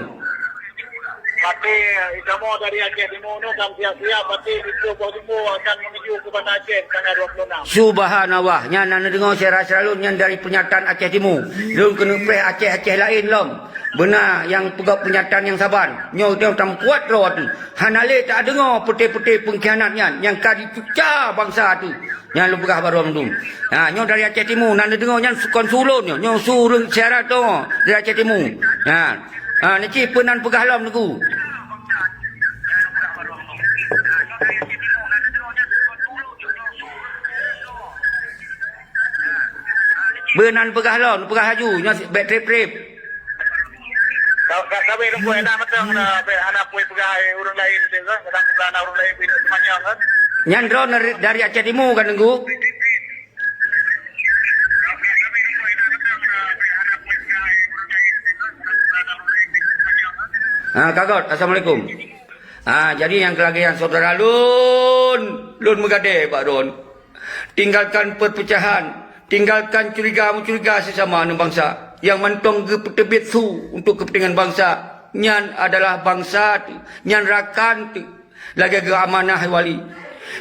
Pati, kamoe dari Aceh Timu nyoe ka siap-siap, pati di Pulo Boh Jumbo akan menuju ke Banda Aceh tanggal dua puluh enam. Subhanallah, nyan na neudeungoe syedara-syedara lôn, nyan dari pernyataan Aceh Timu. Lôn keuneuk preh Aceh-Aceh laén lom. Beuna nyang peugah pernyataan nyang saban. Nyoe teuh tam kuat droe teuh. Hana lé tadeungoe peuté-peuté peungkhianat nyan nyang ka jicuca bansa teuh. Nyan lôn peugah bak droe mandum. Ha, nyoe dari Aceh Timu, na neudeungoe nyan kon su lôn nyoe, nyoe su ureueng syedara tanyoe dari Aceh Timu. Ha. Ha, neuci peue nan peugah lom Teungku. Peue nan peugah lom, peugah laju, nyoe bèk trép-trép. Ka, ka, ka bèk Teungku, hana mantong na, bèk hana peue peugah, eh, ureueng laén tu kan, kadang peugah na ureueng laén pih seumanyong kan. Nyan droe dari, dari Aceh Timu kan, Teungku? Ha, ka göt. Assalamualaikum. Ha, jadi nyang keulagèe nyan syedara lôn, lôn meugadée bak droen. Tinggalkan perpecahan, tinggalkan curiga-mencuriga sesama aneuk bansa. Nyang mantong geupeuteubiet su untuk kepentingan bansa, nyan adalah bansa teuh, nyan rakan teuh. Lagèe geuamanah wali.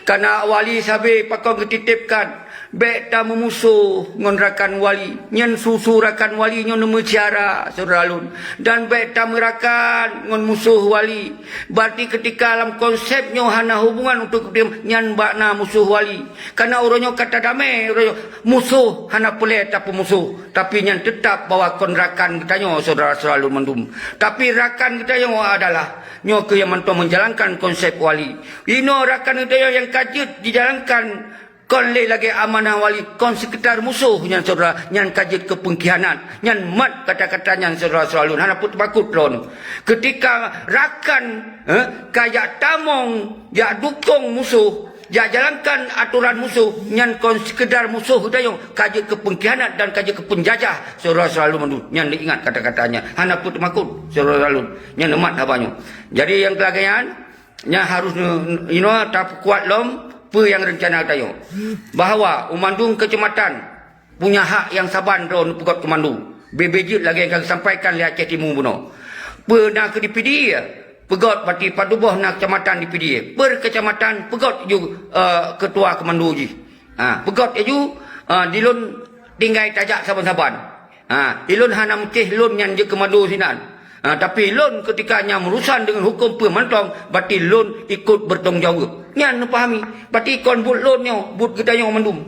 Kana wali sabe pakon geutitipkan, bèk tameumusoh ngon rakan wali. Nyan su-su rakan wali nyoe neumeusyedara, syedara lôn. Dan bèk tameurakan ngon musoh wali. Berarti keutika lam konsep nyoe hana hubungan untuk nyan bak na musoh wali. Kana uroe nyoe ka tadamé, uroe nyoe musoh hana peureulèe tapeumusoh. Tapi nyan teutap bahwa kon rakan geutanyoe, syedara-syedara lôn mandum. Tapi rakan geutanyoe adalah nyoe keuh nyang mantong menjalankan konsep wali. Inoe rakan geutanyoe nyang ka jeuet jijalankan kon lé lagèe amanah wali, kon sekedar musoh nyan syedara, nyan ka jeuet keu peungkhianat. Nyan mat kata-kata nyan syedara-syedara lôn, hana peue teumakot lôn. Keutika rakan, eh, ka jak tamong, jak dukong musoh, jak jalankan atoran musoh, nyan kon sekedar musoh geutanyoe, ka jeuet keu peungkhianat dan ka jeuet keu peunjajah, syedara-syedara lôn mandum. Nyan neuingat kata-kata nyan. Hana peue teumakot, syedara-syedara lôn. Nyan neumat haba nyoe. Jadi nyang keulagèe nyan, nyan harôh neu-, inoe tapeukuat lom peue nyang reuncana geutanyoe. Bahwa u mandum keucamatan punya hak nyang saban droe neupeugöt keumandu. Bèk-bèk jeuet lagèe nyang ka geusampaikan lé Aceh Timu bunoe. Peue na keu di P D A, peugöt bati padub boh na keucamatan di P D A. Per keucamatan peugöt ju, eh, keutua keumandu jih. Ha, peugöt laju, eh, di lôn tinggai tajak saban-saban. Ha, ilôn hana meucéh lôn nyan jeuet keumandu sinan. Ha, tapi lôn keutika nyan meurusan deungon huköm peue mantong, bati lôn ikot beutanggung jaweueb. Nyan neupahami. Bati kon buet lôn nyoe, buet geutanyoe mandum.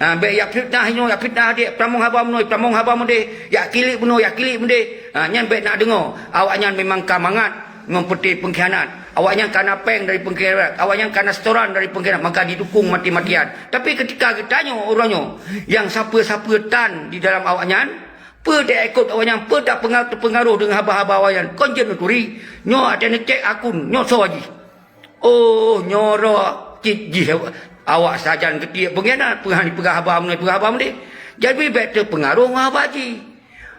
Ha, bèk jak fitnah inoe, jak fitnah adék, tamong haba meunoe, tamong haba meudéh, jak kilik bunoe, jak kilik meudéh. Ha, nyan bèk na deungoe. Awaknyan memang ka mangat ngon peuté peungkhianat. Awaknyan ka na péng dari peungkhianat. Awaknyan ka na setoran dari peungkhianat, maka didukung mati-matian. Tapi keutika geutanyoe uroe nyoe, nyang sapeue-sapeue tan di dalam awaknyan, peue taikot awaknyan, peue tapeunga-, teupeungaroh deungon haba-haba awaknyan, kon jeuet neuturi. Nyoe watèe neucèk akun, nyoe soe jih. Oh, nyoe droe cit jih awak sajan geutiek peungkhianat, peue han jipeugah haba meunoe, jipeugah haba meudéh. Jadi bèk teupeungaroh ngon haba jih.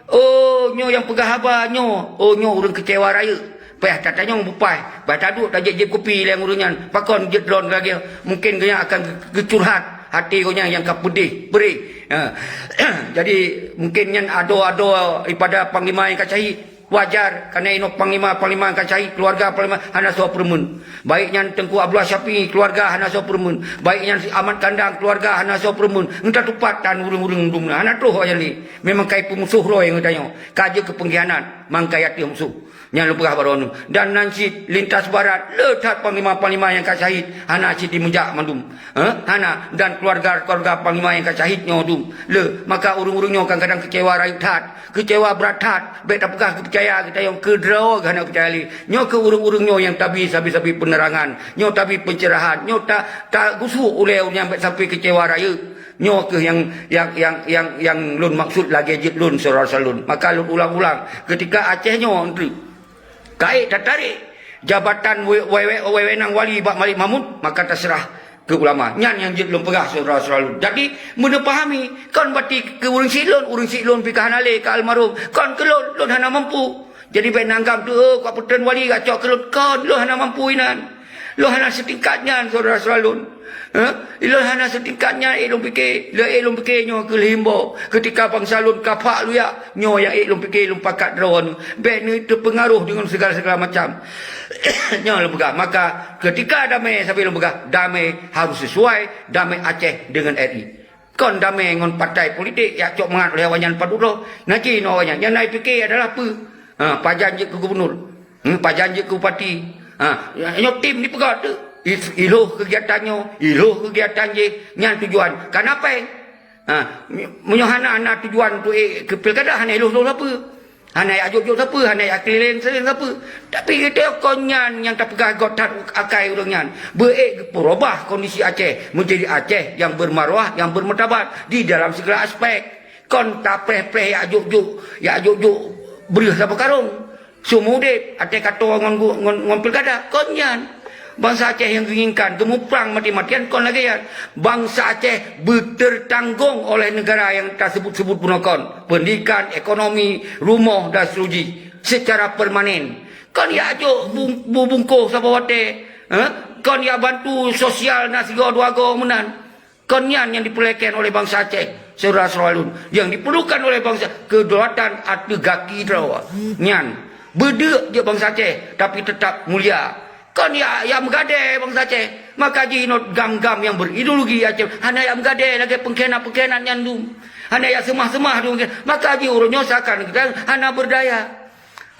Oh, nyoe nyang peugah haba nyoe. Oh, nyoe ureueng keucewa rayeuk. Payah tatanyong bupaih, payah taduek tajép-jép kupi lé ureueng nyan. Pakon jeuet droen lagèe, mungken geuhnyan akan geucurhat até geuhnyan nyang ka peudeh, beureh. Ha. Jadi, mungken nyan adoe-adoe daripada panglima nyang ka syahid. Wajar, karena inoe panglima-panglima nyang ka syahid, keuluwarga panglima hana soe peureumeun. Baik nyan Teungku Abdullah Syafi'i, keuluwarga hana soe peureumeun. Baik nyan si Ahmad Kandang, keuluwarga hana soe peureumeun. Ngon tatupat tan ureueng-ureueng dum na, hana troh awaknyan lé. Memang ka jipeumusoh roh geutanyoe. Ka jeuet keu peungkhianat, mangkai ateueh musoh. Nyan lôn peugah bak droeneuh. Dan nan cit lintas barat, le that panglima-panglima nyang ka syahid, hana cit jimeujak mandum. Heh, hana. Dan keuluwarga-keuluwarga panglima nyang ka syahid nyoe dum, le. Maka ureueng-ureueng nyoe kadang-kadang keucewa rayeuk that, keucewa brat that. Bèk tapeugah geupeucaya geutanyoe, keudroe hana peucaya lé. Nyoe keu ureueng-ureueng nyoe nyang tabi sabe-sabe peunerangan, nyoe tabi peuncerahan, nyoe ta-, tagusuk ulèe ureueng nyan bèk sampai keucewa rayeuk. Nyoe kheueh nyang, nyang, nyang, nyang, nyang lôn maksud lagèe jeuet lôn, syedara-syedara lôn. Maka lôn ulang-ulang, keutika Aceh nyoe, Teungku, ka ék tatarek jabatan we-, we-, we-, wewenang wali bak Malik Mahmud, maka taseurah keu ulama. Nyan nyang jeuet lôn peugah, syedara-syedara lôn. Jadi, meuneupahami, kon bati keu ureueng syiek lôn, ureueng syiek lôn pih ka hana lé, ka almarhum. Kon keu lôn, lôn hana mampu. Jadi, bèk neuanggap, "Deuh, kok peutrön wali gak cok keu lôn." Kon, lôn hana mampu inan. Lôn hana seutingkat nyan, syedara-syedara lôn. Hah? Lôn hana seutingkat nyan, ék lôn pike. Lôn ék lôn pike nyoe keu lheuh imbau. Keutika bansa lôn ka phak luyak, nyoe nyang ék lôn pike lôn pakat droeneuh. Bék neuteupeunaroh deungon sigala-sigala macam. Nyoe lôn peugah. Maka, keutika damé sabe lôn peugah, damé harôh sisuai damé Aceh deungon R I. Kon damé ngon partai politik jak cok mangat lé awaknyan padub droe. Naji nyoe awaknyan. Nyang na jipike adalah peue? Ha, pajan jeuet keu gubunur. Hmm, pajan jeuet keu bupati. Ha, nyoe tim dipeugah tu. I-, ilhoh keugiatan nyoe, ilhoh keugiatan jih, nyan tujuan. Kana péng. Ha, meunyoe hana, hana tujuan tu, eh, keu pilkada, hana ilhoh-ilhoh sapeue. Hana jak jok-jok sapeue, hana jak keliling-keliling sapeue. Tapi geutanyoe kon nyan nyang tapeugah göt that akai ureuëng nyan. Beu ék geupeurubah kondisi Aceh menjadi Aceh nyang bermarwah, nyang bermartabat di dalam segala aspek. Kon tapreh-preh jak jok-jok, jak jok-jok breueh saboh karong. Seumeu udeb, até katoe ngon gu-, ngon, ngon pilkada. Kon nyan. Bansa Aceh nyang geuinginkan geumuprang mati-matian kon lagée nyan. Bansa Aceh beuteurtanggong oleh neugara nyang tasebut-sebut bunoe kon, pendidikan, ekonomi, rumoh dan seterusnya, secara permanen. Kon jak jok bung-, bu-, bungkôh saboh watée, eh? Kon jak bantu sosial na sigoe dua goe meunan. Kon nyan nyang dipeulakée oleh bansa Aceh, syedara-syedara lôn. Nyang diperlukan oleh bansa, kedaulatan ateueh gaki droe. Nyan, beudeuk jeuet bansa Aceh, tapi teutap mulia. Kon jak, jak meugadée bansa Aceh. Maka jih inot gam-gam nyang berideologi Aceh hana jak meugadée lagée pengkhianat-pengkhianat nyan dum. Hana jak seumah-seumah dum. Maka jih uroe nyoe seakan kita hana berdaya.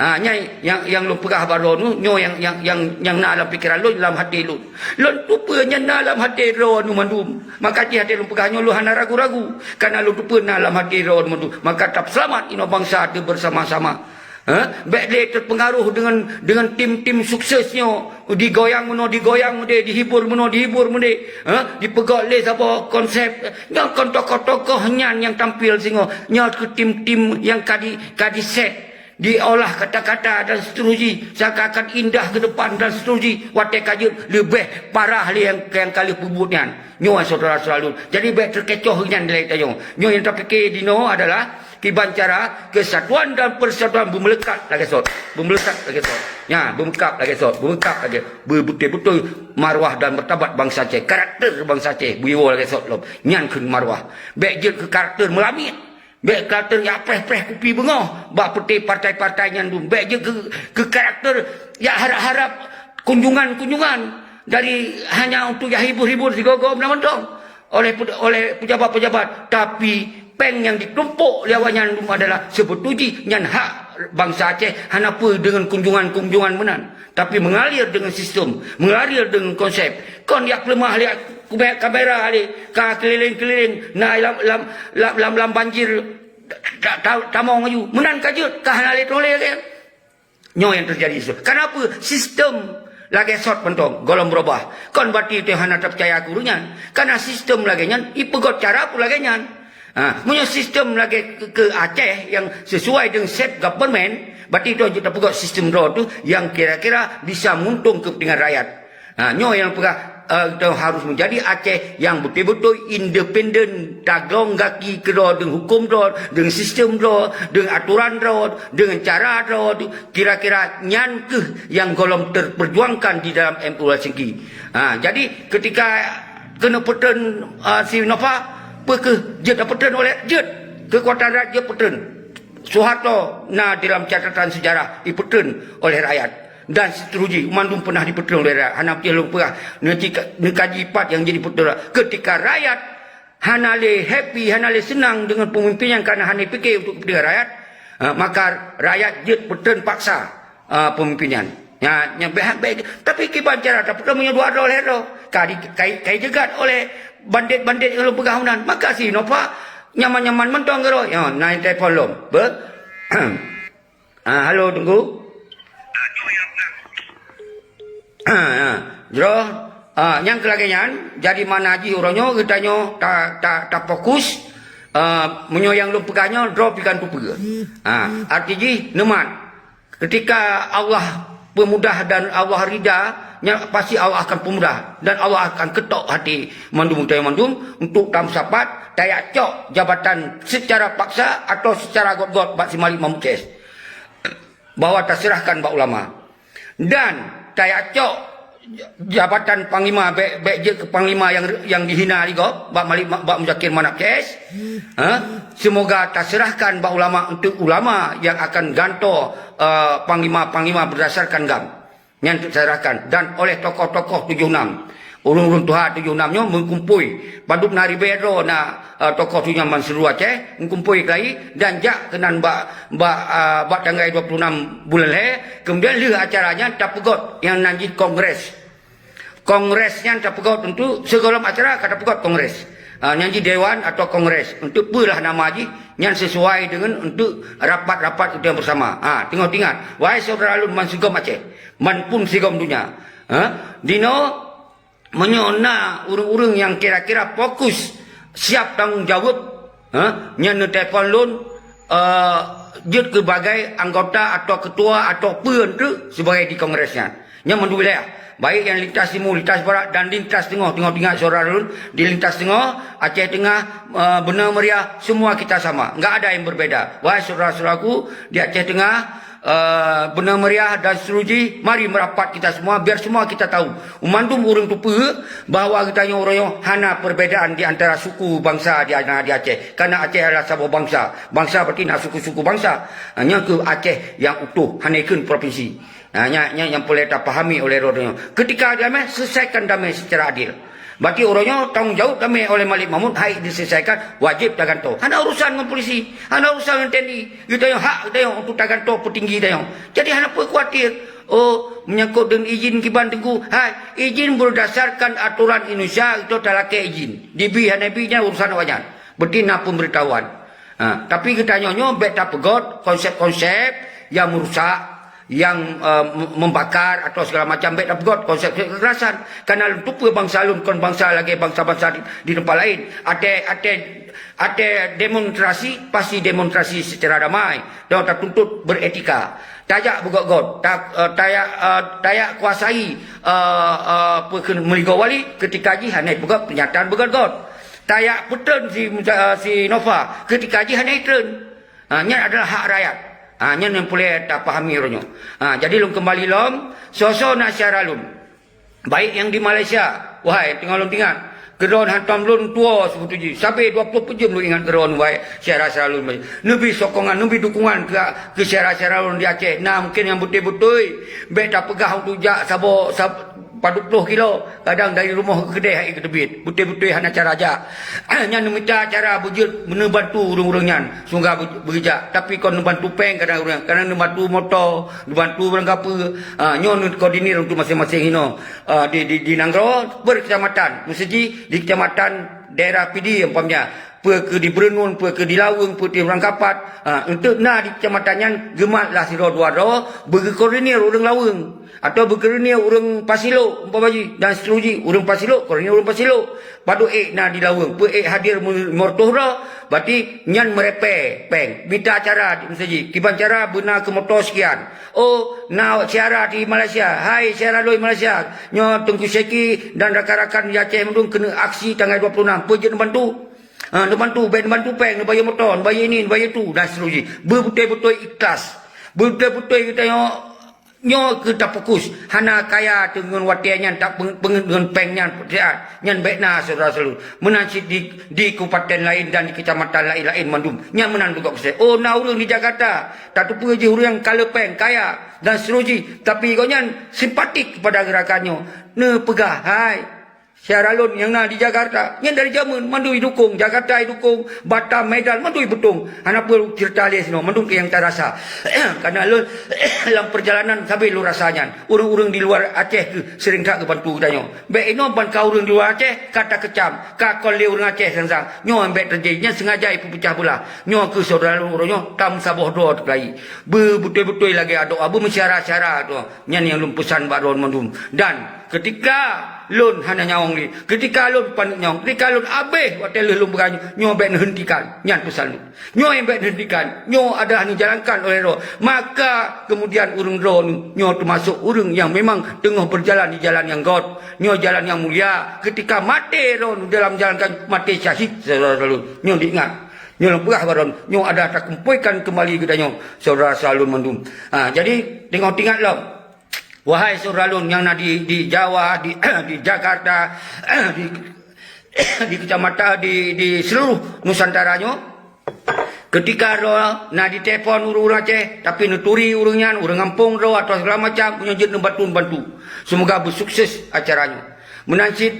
Ha, nyan nyang, nyang lôn peugah bak droeneuh, nyoe nyang, nyang, nyang, nyang na lam pikeran lôn, lam até lôn. Lôn tupeue nyang na lam até droeneuh mandum. Maka jih até lôn peugah nyoe lôn hana ragu-ragu. Karena lôn tupeue na lam até droeneuh mandum. Maka tapeuseulamat inoe bansa teuh bersama-sama. Ha? Bék lé teupeungaroh deungon, deungon tim-tim sukses nyoe. Digoyang meunoe, digoyang meudeh, dihibur meunoe, dihibur meudeh. Ha? Dipeugét lé saboh konsep. Nyoe kon tokoh-tokoh nyan nyang tampil singoh. Nyoe keu tim-tim nyang ka di, ka diset. Diolah kata-kata dan seterusnya, seakan-akan indah ke depan dan seterusnya, watée ka jeuet leubeh parah lé nyang, nyang ka lheueh peubuet nyan. Nyoe syedara-syedara lôn. Jadi bék teukecoh nyan dilai tanyoe. Nyoe nyang tapike dinoe adalah kiban cara kesatuan dan persatuan beumeuleukat lagée sot. Beumeuleukat lagée sot. Nya, beumeukab lagée sot. Beumeukab lagée. Be-, beutôi-beutôi marwah dan martabat bansa Aceh. Karakter bansa Aceh. Beuiwoe lagée sot lom. Nyan kheun marwah. Bék jeuet keu karakter meulamiet. Bék ka teuh jak preh-preh kupi beungoh bak peuté partai-partai nyan dum. Bék jeuet keu, keu karakter jak harab-harab kunjungan-kunjungan dari hanya untuk jak hibur-hibur sigoe-goe meunan mantong oleh pe-, oleh pejabat-pejabat. Tapi péng nyang ditumpok lé awaknyan dum adalah seubeutôi jih nyan hak bansa Aceh, hana peue deungon kunjungan-kunjungan meunan. Tapi mengalir dengan sistem, mengalir dengan konsep. Kon jak peuleumah lé kubék kamera lé, ka keliling-keliling, na lam, lam, lam, lam, lam banjir, ta-, ta-, tamong aju. Meunan ka jeuet, ka hana lé tolé lagée. Nyoe nyang teujadi. Kenapa? Sistem lagée sot mantong, gohlom beurubah. Kon berarti teuh hana tapeucaya keu ureuëng nyan. Karena sistem lagée nyan, ipeugét cara pun lagée nyan. Ha, meunyoe sistem lagée keu, keu Aceh nyang sesuai dengan self government, berarti itu jeuet tapeugét sistem droe tu nyang kira-kira bisa menguntungkan kepentingan rakyat. Ha, nyoe nyang peugah, eh, kita harus menjadi Aceh nyang beutôi-beutôi independen, taglong gaki keudroe deungon huköm droe, deungon sistem droe, deungon aturan droe, deungon cara droe tu, kira-kira nyan keuh nyang gohlom terperjuangkan di dalam M U Helsinki. Ha, jadi ketika keuneuk peutreun, ah, si Nova, peu kheueh jeuet tapeutreun oleh, jeuet, keukuatan rakyat jeuet peutreun. Soeharto na dalam catatan sejarah dipeutreun oleh rakyat dan seterusnya mandum pernah dipeutreun oleh rakyat. Hana beutôi lôn peugah, neuka-, neukaji pat nyang jadi peutreun. Ketika rakyat hana lé happy, hana lé seunang deungon pemimpin nyang kana hana pikir untuk kepentingan rakyat, ah, maka rakyat jeuet peutreun paksa. Ah, pemimpin nyan. Nya, nya, beh, beh, tapi kiban cara tapeutreun meunyoe dua droe lhèe droe. Ka di, kai, kai jeugat oleh bandit-bandit nyang lôn peugah meunan. Maka si Nova nyaman-nyaman mantong keudroe. Ya, na telepon lom. Be? Ah, halo, Teungku. Ah, ah. Jroh, ah, nyang keu lagèe nyan, jadi makna jih uroe nyoe geutanyoe ta, ta, tafokus, ah, meunyoe nyang lôn peugah nyoe droe pikan tupeue. Ah, arti jih neumat. Ketika Allah peumudah dan Allah rida, nya pasti Allah akan peumudah dan Allah akan keutok hati mandum tanyoe mandum untuk tameusapat tajak cok jabatan secara paksa atau secara göt-göt bak si Malik Mahmud C S, bahwa taseurahkan bak ulama. Dan tajak cok jabatan panglima, bèk, bèk jeuet keu panglima nyang, nyang dihina lé gob, bak Malik, bak Muzakir Manaf C S. Ha? Semoga taserahkan bak ulama untuk ulama nyang akan gantoe, eh, panglima-panglima berdasarkan GAM. Nyan serahkan. Dan oleh tokoh-tokoh tujoh enam. Ureueng-ureueng tuha tujoh enam nyoe meukumpôi. Padub na ribèe droe na, eh, tokoh tujoh enam ban seuluruh Aceh meukumpôi keulayi dan jak keunan bak, bak, eh, bak tanggai dua puluh enam buleuen lhèe. Kemudian lheueh acara nyan tapeugöt nyang nan jih kongres. Kongres nyan tapeugöt untuk sigohlom acara ka tapeugöt kongres. Ah, nyan jih dewan atau kongres. Untuk peue lah nama jih, nyan sesuai dengan untuk rapat-rapat kita bersama. Ah, teungoh teuingat, wahai syedara lôn ban sigom Aceh, ban pun sigom donya. Ha? Dinoe, meunyoe na ureueng-ureueng nyang kira-kira fokus siap tanggong jaweueb, ha, nyan neutelepon lôn, eh, jeuet keu bagai anggota atau ketua atau peue teuk sibagai di kongres nyan. Nyan mandum wilayah, baik yang lintas timur, lintas barat dan lintas teungoh. Teungoh teuingat syedara lôn, di lintas teungoh, Aceh Teungah, eh, Beuna Meriah, semua kita sama. Enggak ada yang berbeda. Wahai syedara-syedaraku di Aceh Teungah, eh, Beuna Meriah dan seterusnya, mari merapat kita semua, biar semua kita tahu. Mandum ureueng teupeue bahwa geutanyoe uroe nyoe hana perbedaan di antara suku bangsa di, di Aceh. Karena Aceh adalah saboh bangsa. Bangsa berarti na suku-suku bangsa. Hanya ke Aceh yang utuh, hana ikheun provinsi. Ha, nyan, nyan nyang peureulèe tapahami oleh droe nyoe. Ketika damai, selesaikan damai secara adil. Berarti uroe nyoe tanggong jaweueb damai oleh Malik Mahmud hai diselesaikan, wajéb tagantoe. Hana urusan ngon polisi, hana urusan ngon T N I. Geutanyoe hak geutanyoe untuk tagantoe peutinggi tanyoe. Jadi hana peue khawatir. Oh, menyangkut dengan izin kiban Teungku, hai, izin berdasarkan aturan Indonesia, itu talakée izin. Dibi hana bi nyan urusan awaknyan. Berarti na pemberitahuan. Ha, tapi geutanyoe nyoe bèk tapeugöt konsep-konsep yang merusak, yang, eh, mem-, membakar atau segala macam, bèk tapeugöt konsep kekerasan. Karena lôn teupeue bangsa lôn kon bangsa lagèe bangsa-bangsa di, di tempat lain. Até, até, até demonstrasi, pasti demonstrasi secara damai. Dan tatuntut beretika. Tajak beugöt-göt, ta-, eh, tajak, eh, tajak kuasai, eh, eh, peue kheun meuligoe wali, ketika jih hana peugöt pernyataan beugöt-göt. Tajak peutreun si, eh, si Nova, ketika jih hana treun. Ha, nyan adalah hak rakyat. Ha, nyan nyang peureulèe tapahami uroe nyoe. Ha, jadi lôn keumbali lom, soe-soe na syedara lôn. Baik nyang di Malaysia, wahai, teungoh lôn teuingat. Keudroe hantom lôn tuwoe seubeutôi jih. Sabe dua ploh peuet jeuem lôn ingat keudroe, wahai syedara-syedara lôn. Neubi sokongan, neubi dukungan keu, keu syedara-syedara lôn di Aceh. Na mungken nyang beutôi-beutôi, bèk tapeugah untuk jak saboh, sab-, padub ploh kilo. Kadang dari rumoh keu keudè hai geuteubiet, beutôi-beutôi hana cara jak. Nyan neumita cara beujeuet neubantu ureueng-ureueng nyan, sehingga beu-, beujak. Tapi kon neubantu péng kadang ureueng, kadang neubantu moto, neubantu barang kapeue. Ha, nyoe neukoordinir untuk maséng-maséng inoe. Ha, di, di, di nanggroe, per kecamatan. Meuseujih di kecamatan daerah Pidie umpamanya. Peue keu di Beureunon, peue keu di Laweueng, peue keu di Urangkapat. Ha, untuk na di kecamatan nyan geumat lah sidroe dua droe, beugeukoordinir ureueng Laweueng. Atau beukeureunée ureuëng Pasilok, umpama jih, dan seterusnya, ureuëng Pasilok, keureunée ureuëng Pasilok. Padub ék na di Laweueng, peue ék hadir meureutoh droe, berarti nyan meurepée péng. Mita cara di meuseujid, kiban cara beuna keu moto sekian. Oh, na syedara di Malaysia, hai syedara lôn Malaysia, nyoe Teungku Syeki dan rakan-rakan di Aceh mandum keuneuk aksi tanggai dua puluh enam, peue jeuet neubantu? Ha, neubantu, bék neubantu péng, neubayeue moto, neubayeue ini, neubayeue itu, dan seterusnya. Beubeutôi-beutôi ikhlas. Beubeutôi-beutôi geutanyoe Nyoe keuh tafokus, hana kaya teuh ngon watée nyan, tapeungeut ngon péng nyan, nyan bék na, syedara-syedara lôn. Meunan cit di, di kabupaten laén dan di kecamatan laén-laén mandum. Nyan meunan teuh gob keusé. Oh, na ureuëng di Jakarta, tateupeue jih ureuëng nyang ka le péng, kaya, dan seterusnya. Tapi gobnyan simpatik kepada gerakan nyoe. Neupeugah, hai, syedara lôn nyang na di Jakarta, nyan dari jameun mandum idukong, Jakarta idukong, Batam, Medan, mandum ibeutong. Hana peue ceurita lé sinoe, mandum nyang tarasa. Karena lôn lam perjalanan sabe lôn rasa nyan. Ureuëng-ureuëng di luar Aceh keuh seuring that geubantu geutanyoe. Bék inoe ban ka ureuëng di luar Aceh ka takeucam, ka kon lé ureuëng Aceh sang-sang. Nyoe bék teujadi, nyan sengaja ipeupeucah beulah. Nyoe keuh syedara lôn uroe nyoe, tam saboh droe teuh keulayi. Beubeutôi-beutôi lagée adoe, beumeusyara-syara droe. Nyan nyang lôn peusan bak droe mandum. Dan Ketika lôn hana nyawöng lé, ketika lôn paneuk nyawöng, ketika lôn abéh watée lheueh lôn beurani, nyoe bék neuheuntikan. Nyan peusan lôn. Nyoe bék neuheuntikan. Nyoe adalah neujalankan oleh droe. Maka kemudian ureuëng droe nyoe teumasok ureuëng nyang memang teungoh beujalan di jalan nyang göt. Nyoe jalan nyang mulia. Ketika maté droe dalam jalan nyoe, maté syahid, syedara lôn. Nyoe diingat. Nyoe lôn peugah bak droe. Nyoe adalah takumpuikan keumbali geutanyoe, syedara-syedara lôn mandum. Ha, jadi, teungoh teuingat lom. Wahai syedara lôn nyang na di, di Jawa, di, di Jakarta, di, di kecamatan, di, di seluruh Nusantara nyoe, ketika droe na ditelepon ureuëng-ureuëng Aceh, tapi neuturi ureuëng nyan, ureuëng gampông droe atau segala macam, meunyoe jeuet neubantu-bantu. Semoga beusukses acara nyoe. Meunan cit,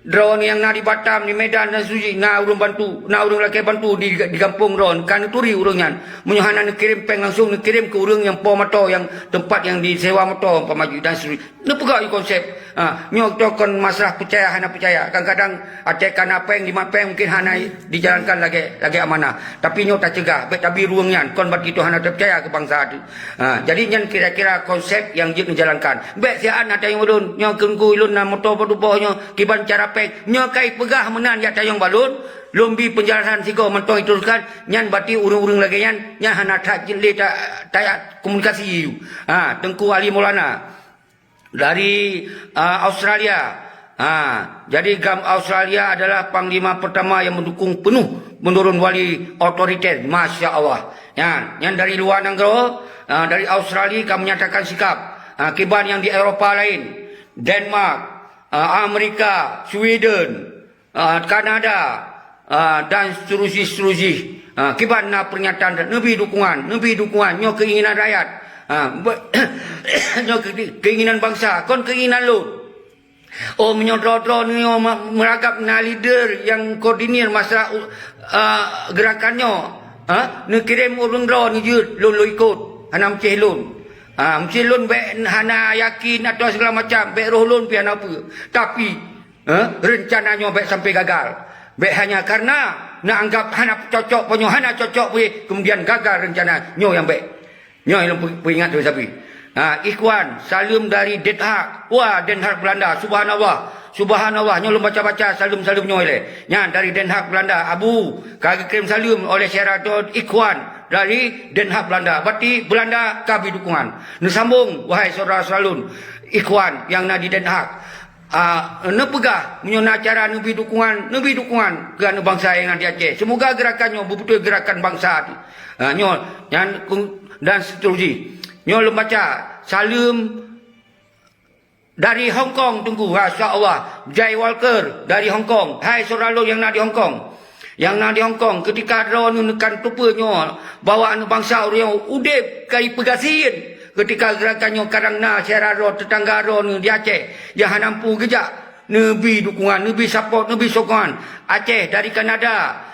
droe nyang na di Batam, di Medan dan seterusjih, na ureuëng bantu, na ureuëng lakée bantu di, di gampông droe, ka neuturi ureuëng nyan. Meunyoe hana neukirém péng langsung, neukirém keu ureuëng nyang po moto, nyang teumpat nyang disewa moto, umpama jih dan seterusjih. Neupeugah i konsep. Ha, nyoe toh kon masalah peucaya hana peucaya. Kadang-kadang até ka na péng, jimat péng mungkin hana dijalankan lagée, lagée amanah. Tapi nyoe tacegah, bék tabi ureuëng nyan, kon berarti toh hana tapeucaya keu bansa teuh. Ha, jadi nyan kira-kira konsep nyang jeuet neujalankan. Bék siat na tayong ulôn, nyoe keungku ulôn na moto bak tuboh nyoe, kiban cara péng. Nyoe kai peugah meunan jak tayong bak lôn, lôn bi penjelasan sigoe mantong iturukan, nyan berarti ureuëng-ureuëng lagée nyan, nyan hana that lé ta-, ta-, komunikasi. Ha, Teungku Ali Maulana. Dari, ah, Australia. Ha, jadi GAM Australia adalah panglima pertama yang mendukung penuh menurun wali otoriter. Masya Allah. Nyan, nyan dari luar nanggroe, ah, dari Australia ka menyatakan sikap. Ah, kiban yang di Eropa lain, Denmark, ah, Amerika, Sweden, ah, Kanada, ah, dan seterusjih-seterusjih. Ah, kiban na pernyataan neubi dukungan, neubi dukungan, nyoe keinginan rakyat. Ah, be-, nyoe ke-, keinginan bangsa, kon keinginan lôn. Oh, meunyoe droe-droe nyoe ma-, meuragab na leader nyang koordinir masalah, ah, gerakan nyoe, ha? Neukirém ureuëng droe neujeuet, lôn lôn ikot, hana meucéh lôn. Ha, meucéh lôn bék hana yakin atau segala macam, bék roh lôn pih hana peue. Tapi, eh, rencana nyoe bék sampai gagal. Bék hanya karena neuanggap hana cocok pih nyoe, hana cocok pih, kemudian gagal rencana nyoe nyang bék. Nyoe nyang peuingat lôn sabe. Ha, Ikhwan, saleuem dari Den Haag. Wah, Den Haag Belanda. Subhanallah. Subhanallah. Nyoe lôn baca-baca saleuem-saleuem nyoe lé. Nyan dari Den Haag Belanda. Abu, ka geukirém saleuem oleh syedara droe Ikhwan dari Den Haag Belanda. Berarti Belanda ka bi dukungan. Neusambong, wahai syedara-syedara lôn, Ikhwan nyang na di Den Haag. Ah, neupeugah, meunyoe na cara neubi dukungan, neubi dukungan keu aneuëk bansa nyang na di Aceh. Seumoga gerakan nyoe beubeutôi gerakan bansa. Ah, nyoe, nyan, dan seterusjih. Nyoe lôn baca, saleuem dari Hong Kong, Teungku. Ha, insya Allah. Jai Walker dari Hong Kong. Hai syedara lôn nyang na di Hong Kong. Nyang na di Hong Kong, keutika droeneuh neukan teupeue nyoe bahwa aneuëk bansa ureuëng udeb ka jipeugasien. Keutika gerakan nyoe kadang na syedara droe, teutangga droeneuh di Aceh nyang hana mampu geujak, neubi dukungan, neubi support, neubi sokongan. Aceh dari Kanada.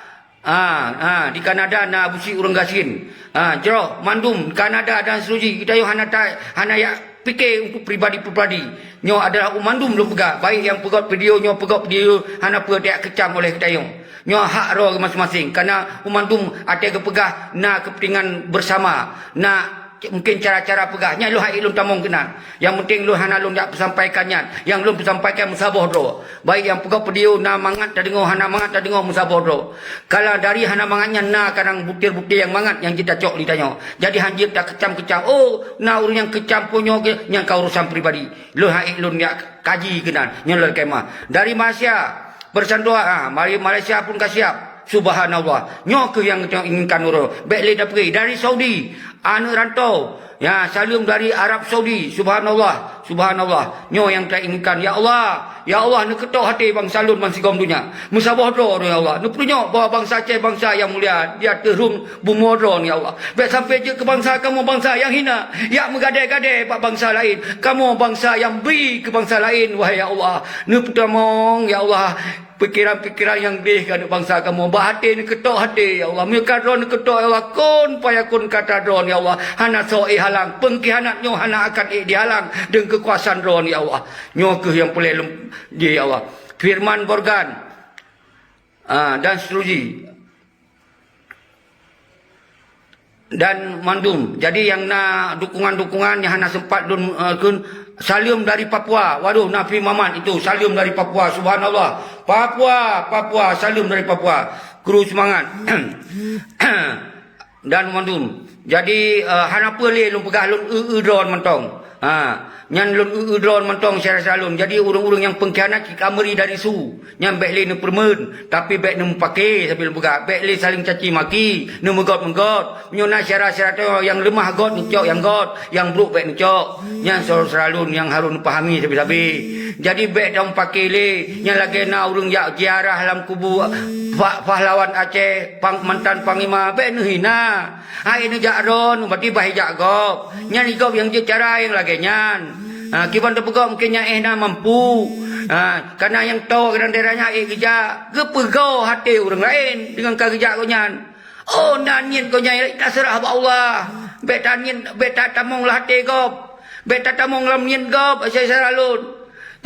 Ah, ah, di Kanada na Abusyik ureuëng gasien. Ah, jroh mandum Kanada dan seterusjih. Kita yoh hana ta-, hana yak pike untuk pribadi-pribadi. Nyoe adalah u mandum lôn peugah, baik nyang peugöt video nyoe, peugöt video hana peue, dak keucam oleh geutanyoe. Nyoe hak droe maséng-maséng, kareuna u mandum até geupeugah na keupeuntengan beusama, na mungken cara-cara peugah. Nyan lôn hana lôn tamong keunan. Nyang penting lôn hana lôn jak peusampaikan nyan. Nyang lôn peusampaikan meusaboh droe. Baik nyang peugöt video na mangat tadeungoe, hana mangat tadeungoe, meusaboh droe. Kalau dari hana mangat nyan na kadang butir-butir nyang mangat nyang jitacok di tanyoe. Jadi hanjeuet takeucam-keucam. Oh, na ureuëng nyang keucam punyoe ke, nyang ka urusan pribadi. Lôn hana lôn jak kaji keunan, nyoe lôn kemah. Dari Malaysia, bersandua, ah, mari Malaysia pun ka siap. Subhanallah. Nyoe keuh nyang geutanyoe inginkan uroe. Bék lé dapeué. Dari Saudi, aneuëk rantau. Ya, saleuem dari Arab Saudi. Subhanallah. Subhanallah. Nyoe nyang tainginkan. Ya Allah. Ya Allah, neukeutok até bansa lôn ban sigom donya. Meusaboh droe, ya Allah. Neupeurunyok bahwa bansa Aceh bansa nyang mulia di ateueh rhueng bumoe droe, ya Allah. Bék sampai jeuet keu bansa kamoe bansa nyang hina, jak meugadée-gadée bak bansa laén. Kamoe bansa nyang bri keu bansa laén, wahai ya Allah. Neupeutamong, ya Allah, pikiran-pikiran nyang gleh keu aneuëk bansa kamoe. Bak até neukeutok até, ya Allah. Meunyoe ka droe neukeutok, ya Allah, kun fayakun kata droe, ya Allah. Hana soe ék halang. Peungkhianat nyoe hana akan ék dihalang deungon keukuasaan droe, ya Allah. Nyoe keuh nyang peureulée lom jih, ya Allah. Firman Morgan, ah, dan seterusjih. Dan mandum. Jadi nyang na dukungan-dukungan nyang hana sempat lôn, eh, kun, saleuem dari Papua. Waduh, Nafi Mamat itu saleuem dari Papua. Subhanallah. Papua, Papua, saleuem dari Papua. Kru semangat. Dan mandum. Jadi, eh, hana peue lé lôn peugah, lôn eu-eu droeneuh mantong. Ha, nyan lôn eu-eu droeneuh mantong syedara-syedara lôn. Jadi, ureuëng-ureuëng nyang peungkhianat cit ka meuri dari su, nyan bék lé neupeureumeun, tapi bék neumeupaké sabe lôn peugah. Bék lé saléng caci maki, neumeugöt-meugöt. Meunyoe na syedara-syedara tanyoe nyang leumah göt, neucok nyang göt, nyang brôk bék neucok. Nyan syedara-syedara lôn nyang harôh neupahami sabe-sabe. Jadi, bék tameupaké lé. Nyan lagée na ureuëng jak ziarah lam kubu pa-, pahlawan Aceh, pang-, mantan panglima, bék neuhina. Hai neujak droeneuh, berarti bah ijak gob. Nyan i gob nyang jeuet cara nyang lagée nyan. Ha, kiban teupeugah mungken nyang éh na mampu. Ha, kana nyang toe keudang daerah nyan ék geujak, geupeugoe até ureuëng laén deungon ka geujak gobnyan. Oh, na niet gobnyan, taseurah bak Allah. Bék taniet, bék tatamong lam até gob. Bék tatamong lam niet gob, syedara-syedara lôn.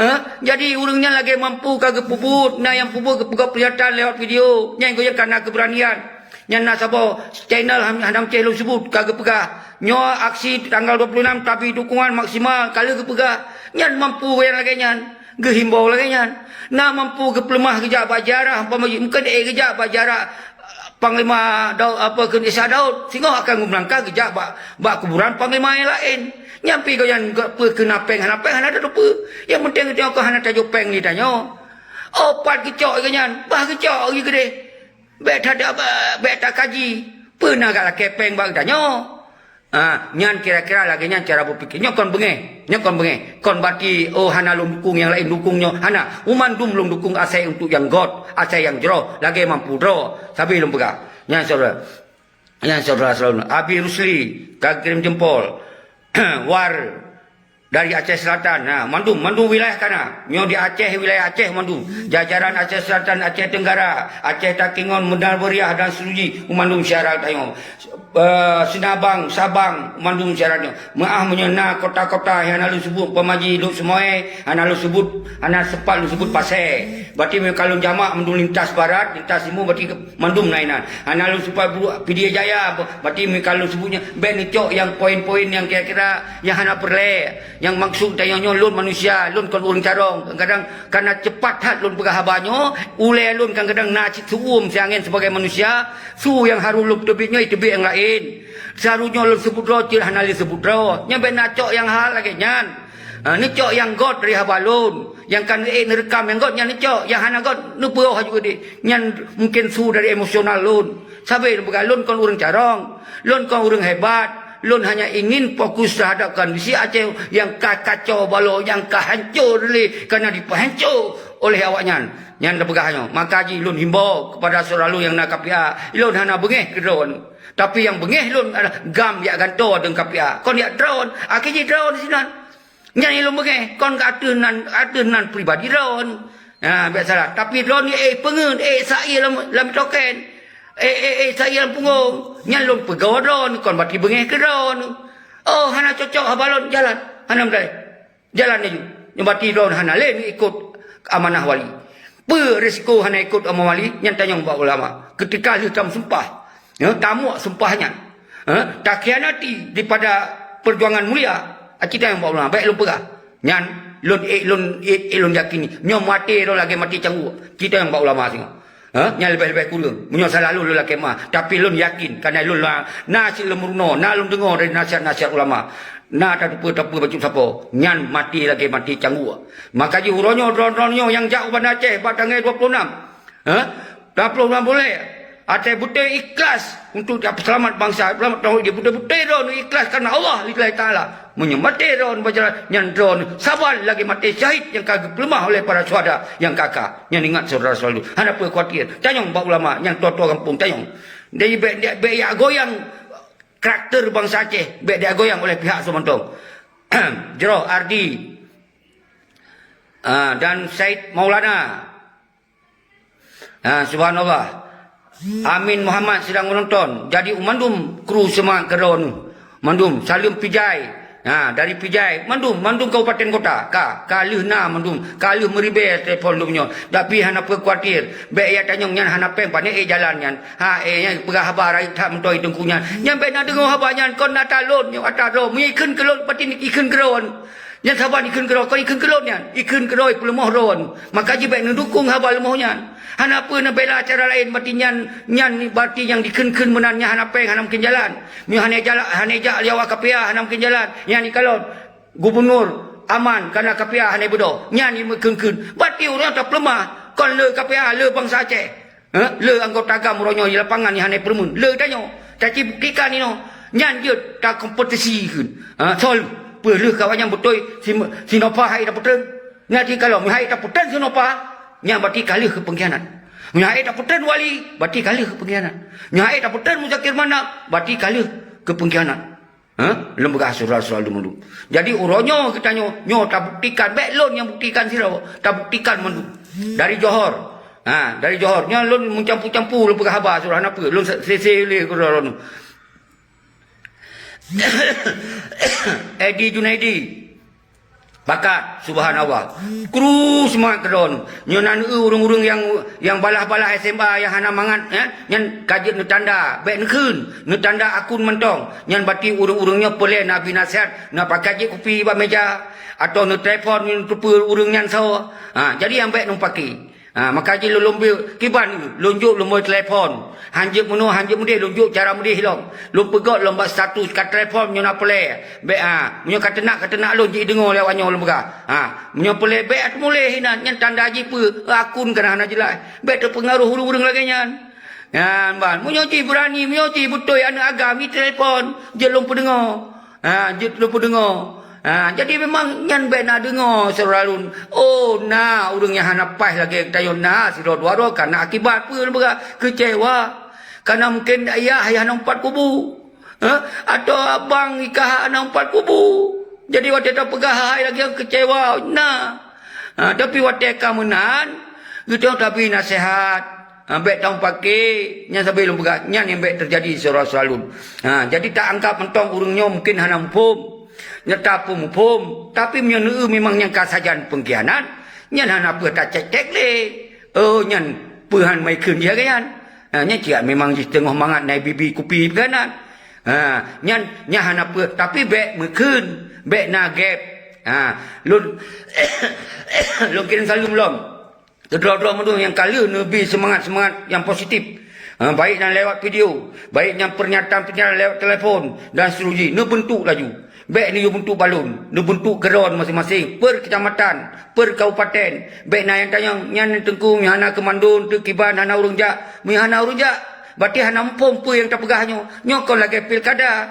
Ha? Jadi, ureuëng nyan lagée mampu ka geupeubuet, na nyang peubuet geupeugot peuringatan lewat video. Nyan gobnyan kana keubeuranian. Nyan na saboh channel han-, hana meucéh lôn seubut ka geupeugah, nyoe aksi tanggal dua puluh enam tapi dukungan maksimal ka lheueh geupeugah. Nyan mampu nyang lagée nyan, geuhimbau lagée nyan. Na mampu geupeuleumah geujak bak ziarah, umpama jih mungken ék geujak bak ziarah, eh, Panglima Daud, apa, kheun Isa Daud, singoh akan geumeulangkah geujak bak, bak kuburan panglima nyang laén. Nyan pih gobnyan geupeue keu na péng hana péng hana tateupeue. Nyang penting geutanyoe kon hana tajok péng lé tanyoe. Oh, pat geucok gobnyan, bah geucok lagée keudeh. Bék tada-, bék takaji, peue na gak lakée péng bak geutanyoe. Ha, nyan kira-kira lagée nyan cara beupike. Nyoe kon beungéh, nyoe kon beungéh. Kon berarti, oh, hana lôn dukung nyang laén dukung nyoe, hana. Meumandum lôn dukung asai untuk nyang göt, asai nyang jroh, lagée mampu droe. Sabe lôn peugah. Nyan syedara. Nyan syedara-syedara lôn. Abi Rusli ka kirém jempol. War dari Aceh Selatan, ha, mandum, mandum wilayah kana. Nyoe di Aceh, wilayah Aceh mandum. Jajaran Aceh Selatan, Aceh Tenggara, Aceh Takengon, Banda Meriah dan Seruji, mandum syedara tanyoe. Eh, Sinabang, Sabang, mandum syedara nyoe. Meuah meunyoe na kota-kota nyang hana lôn seubut, umpama jih Lhokseumawe, hana lôn seubut, hana sempat lôn seubut Pasé. Berarti meunyoe ka lôn jamak mandum lintas barat, lintas timur, berarti mandum na inan. Hana lôn seubut Pidie Jaya, berarti meunyoe ka lôn seubut nyan, bék neucok nyang poin-poin nyang kira-kira nyang hana peureulée. Nyang maksud tanyoe nyoe lôn manusia, lôn kon ureuëng carông. Kadang-kadang kana cepat that lôn peugah haba nyoe, ulée lôn kadang-kadang na cit seuuem siangén sibagai manusia, su nyang harôh lôn teubiet nyoe teubiet nyang laén. Seharôh nyoe lôn seubut droe cit hana lé seubut droe. Nyan bék na cok nyang hal lagée nyan. Ha, neucok nyang göt dari haba lôn. Nyang ka neuék neureukam nyang göt nyan neucok, nyang hana göt neupeugah laju keudeh. Nyan mungken su dari emosional lôn. Sabe lôn peugah lôn kon ureuëng carông, lôn kon ureuëng hebat. Lôn hanya ingin fokus terhadap kondisi Aceh nyang ka kacau balau, nyang ka hancô lé karena dipeuhancô oleh awaknyan. Nyan teupeugah nyoe. Maka jih lôn himbau kepada syedara lôn nyang na K P A, lôn hana beungéh keu droeneuh. Tapi nyang beungéh lôn adalah GAM jak gantoe deungon K P A. Kon jak droeneuh, akhé jih droeneuh sinan. Nyan nyang lôn beungéh, kon keu ateueh nan, ateueh nan pribadi droeneuh. Ha, biasalah. Tapi droeneuh ék peungeut, ék saie lam, lam token. Ék, ék, ék saie lam punggong. Nyan lôn peugoe droeneuh, kon berarti beungéh keu droeneuh. Oh, hana cocok haba lôn, jalan. Hana meudaleh. Jalan laju. Nyoe berarti droeneuh hana lé ikot amanah wali. Peue risiko hana ikot amanah wali? Nyan tanyong bak ulama. Keutika lheueh tameusumpah. Ya, tamuak sumpah nyan. Ha, takhianati daripada perjuangan mulia. Ha, cit tanyong bak ulama, bék lôn peugah. Nyan, lôn ék, lôn ék, ék lôn yakini. Nyoe maté droe lagée maté cangguek. Cit tanyong bak ulama singoh. Ha, nyan leubeh-leubeh kureueng. Meunyoe salah lôn, lôn lakée meuah. Tapi lôn yakin, karena lôn la-, na cit lôn meurunoe, na lôn deungoe dari nasihat-nasihat ulama. Na tateupeue-teupeue bacut sapo. Nyan maté lagée maté cangguek. Maka jih uroe nyoe, droe-droe nyoe nyang jak u Banda Aceh bak tanggai dua puluh enam. Ha? Dua puluh enam buleuen. Até beutôi ikhlas untuk seulamat bansa, seulamat tauhid. Beutôi-beutôi droeneuh ikhlas karena Allah, lillahi ta'ala. Meunyoe maté droeneuh bak jalan, nyan droeneuh saban lagée maté syahid nyang ka geupeuleumah oleh para syuhada nyang ka-ka. Nyan ingat syedara-syedara lôn. Hana peue khawatir. Tanyong bak ulama nyang tua-tua gampông, tanyong. Jadi bék, bék, bék jak goyang karakter bansa Aceh. Bék jak goyang oleh pihak soe mantong. Jroh Ardi. Ah, dan Said Maulana. Ha, subhanallah. Amin Muhammad sidang meunonton. Jadi, mandum kru seumangat keudroe nyoe. Mandum, saleuem Pidie. Ha, dari Pidie. Mandum, mandum kabupaten kota. Ka, ka lheueh na mandum. Ka lheueh meuribée telepon lom nyoe. Tapi hana peue khawatir. Bék ya tanyong nyan hana péng, pane ék jalan nyan. Ha, éh, nyan peugah haba rayeuk that meuntoi teungku nyan. Nyan bék na deungoe haba nyan, kon na talon nyoe ata droe. Meunyoe ikheun keu lôn, pati ikheun keu droe. Nyan saban ikheun keudroe, kon ikheun keu lôn nyan. Ikheun keudroe peuleumah droe. Maka jih bék neudukong haba leumoh nyan. Hana peue neubela cara laén, berarti nyan, nyan berarti nyang dikheun-kheun meunan nyan hana péng, hana mungken jalan. Meunyoe hana jalan, hana jak lé awak K P A, hana mungken jalan. Nyan ikalon gubunur aman, kana K P A hana beudôh. Nyan imeukeun-keun. Berarti ureuëng tapeuleumah. Kon le K P A, le bansa Aceh. Eh, le anggota GAM uroe nyoe di lapangan nyang hana peureumeun. Le tanyoe, taci buktikan inoe. Nyan jeuet takompetisi kheun. Ha, soe lheueh? Peue lheueh ka awaknyan beutôi si, si Nova hai tapeutreun? Nyan jikalon, meunyoe hai tapeutreun si Nova, nyan berarti ka lheueh keu peungkhianat. Meunyoe hai tapeutreun Wali, berarti ka lheueh keu peungkhianat. Meunyoe hai tapeutreun Muzakir Manaf, berarti ka lheueh keu peungkhianat. Ha? Lôn peugah syedara-syedara lôn mandum. Jadi, uroe nyoe geutanyoe, nyoe tabuktikan, bék lôn nyang buktikan sidroe, tabuktikan mandum. Dari Johor. Ha, dari Johor. Nyoe lôn meucampu-campu lôn peugah haba, syedara, hana peue. Lôn se-, sese lé keudroe lôn. Edi Junaidi. Bakat, subhanallah. Kru seumangat keudroe. Nyoe na eu ureuëng-ureuëng nyang, nyang balah-balah S M A nyang hana mangat, eh, nyan ka jeuet neutanda, bék neukheun, neutanda akun mantong. Nyan berarti ureuëng-ureuëng nyoe peureulée na bri naseuhat, na pakat jép kupi bak meja, atawa neutelepon, neuteupeue ureuëng nyan soe. Ha, jadi nyang bék neupake. Ha, maka jih lôn lôn beu kiban, lôn jok lôn beu telepon. Han jeuet meunoe, han jeuet meudeh, lôn jok cara meudeh lom. Lôn peugét lom bak status ka telepon meunyoe na peureulée. Bék, ha, meunyoe ka teunak, ka teunak lôn jideungoe lé awak nyoe lôn peugah. Ha, meunyoe peureulée bék teumuléh inan, nyan tanda jih peue? Akun kana hana jeulaih. Bék teupeungaruh ureuëng-ureuëng lagée nyan. Nyan ban, meunyoe jih beurani, meunyoe jih beutôi aneuëk agam, jitelepon, jeuet lôn peudeungoe. Ha, jeuet lôn peudeungoe. Ha, jadi memang nyan bék na deungoe syedara lôn. Oh, na ureuëng nyang hana paih lagée geutanyoe na sidroe dua droe, kana akibat peue lôn peugah? Keucewa. Kana mungken ayah nyang hana umpat kubu. Ha? Atawa abang ikah hana umpat kubu. Jadi watée tapeugah hai lagée nyan keucewa, na. Ha, tapi watée ka meunan, geutanyoe tabri naseuhat. Ha, bék tameupaké, nyan sabe lôn peugah, nyan nyang bék teujadi syedara-syedara lôn. Ha, jadi taanggab mantong ureuëng nyoe mungken hana muphom. Nyan tapeumuphom, tapi meunyoe neu memang nyang ka sajan peungkhianat, nyan hana peue tacék-cék lé. Oh, nyan peue han mai kheun jih lagée nyan. Ha, nyan cit memang jih teungoh mangat na bibi kupi peugah nan. Ha, nyan, nyan hana peue, tapi bék meukheun, bék na gép. Ha, lôn, lôn kirim saleuem lom. Keudroe-droe meunurot nyang ka lheueh neubri seumangat-seumangat nyang positif. Ha, baik nyang lewat video, baik nyang pernyataan-pernyataan lewat telepon dan seterusnya, neubeuntuk laju. Bék neuyue beuntuk balon, neubeuntuk keudroe maséng-maséng, per kecamatan, per kabupaten. Bék na nyang tanyong, nyan teungku nyang hana keumandon, teukiban hana ureuëng jak, meunyoe hana ureuëng jak, berarti hana muphom peue nyang tapeugah nyoe. Nyoe kon lagée pilkada.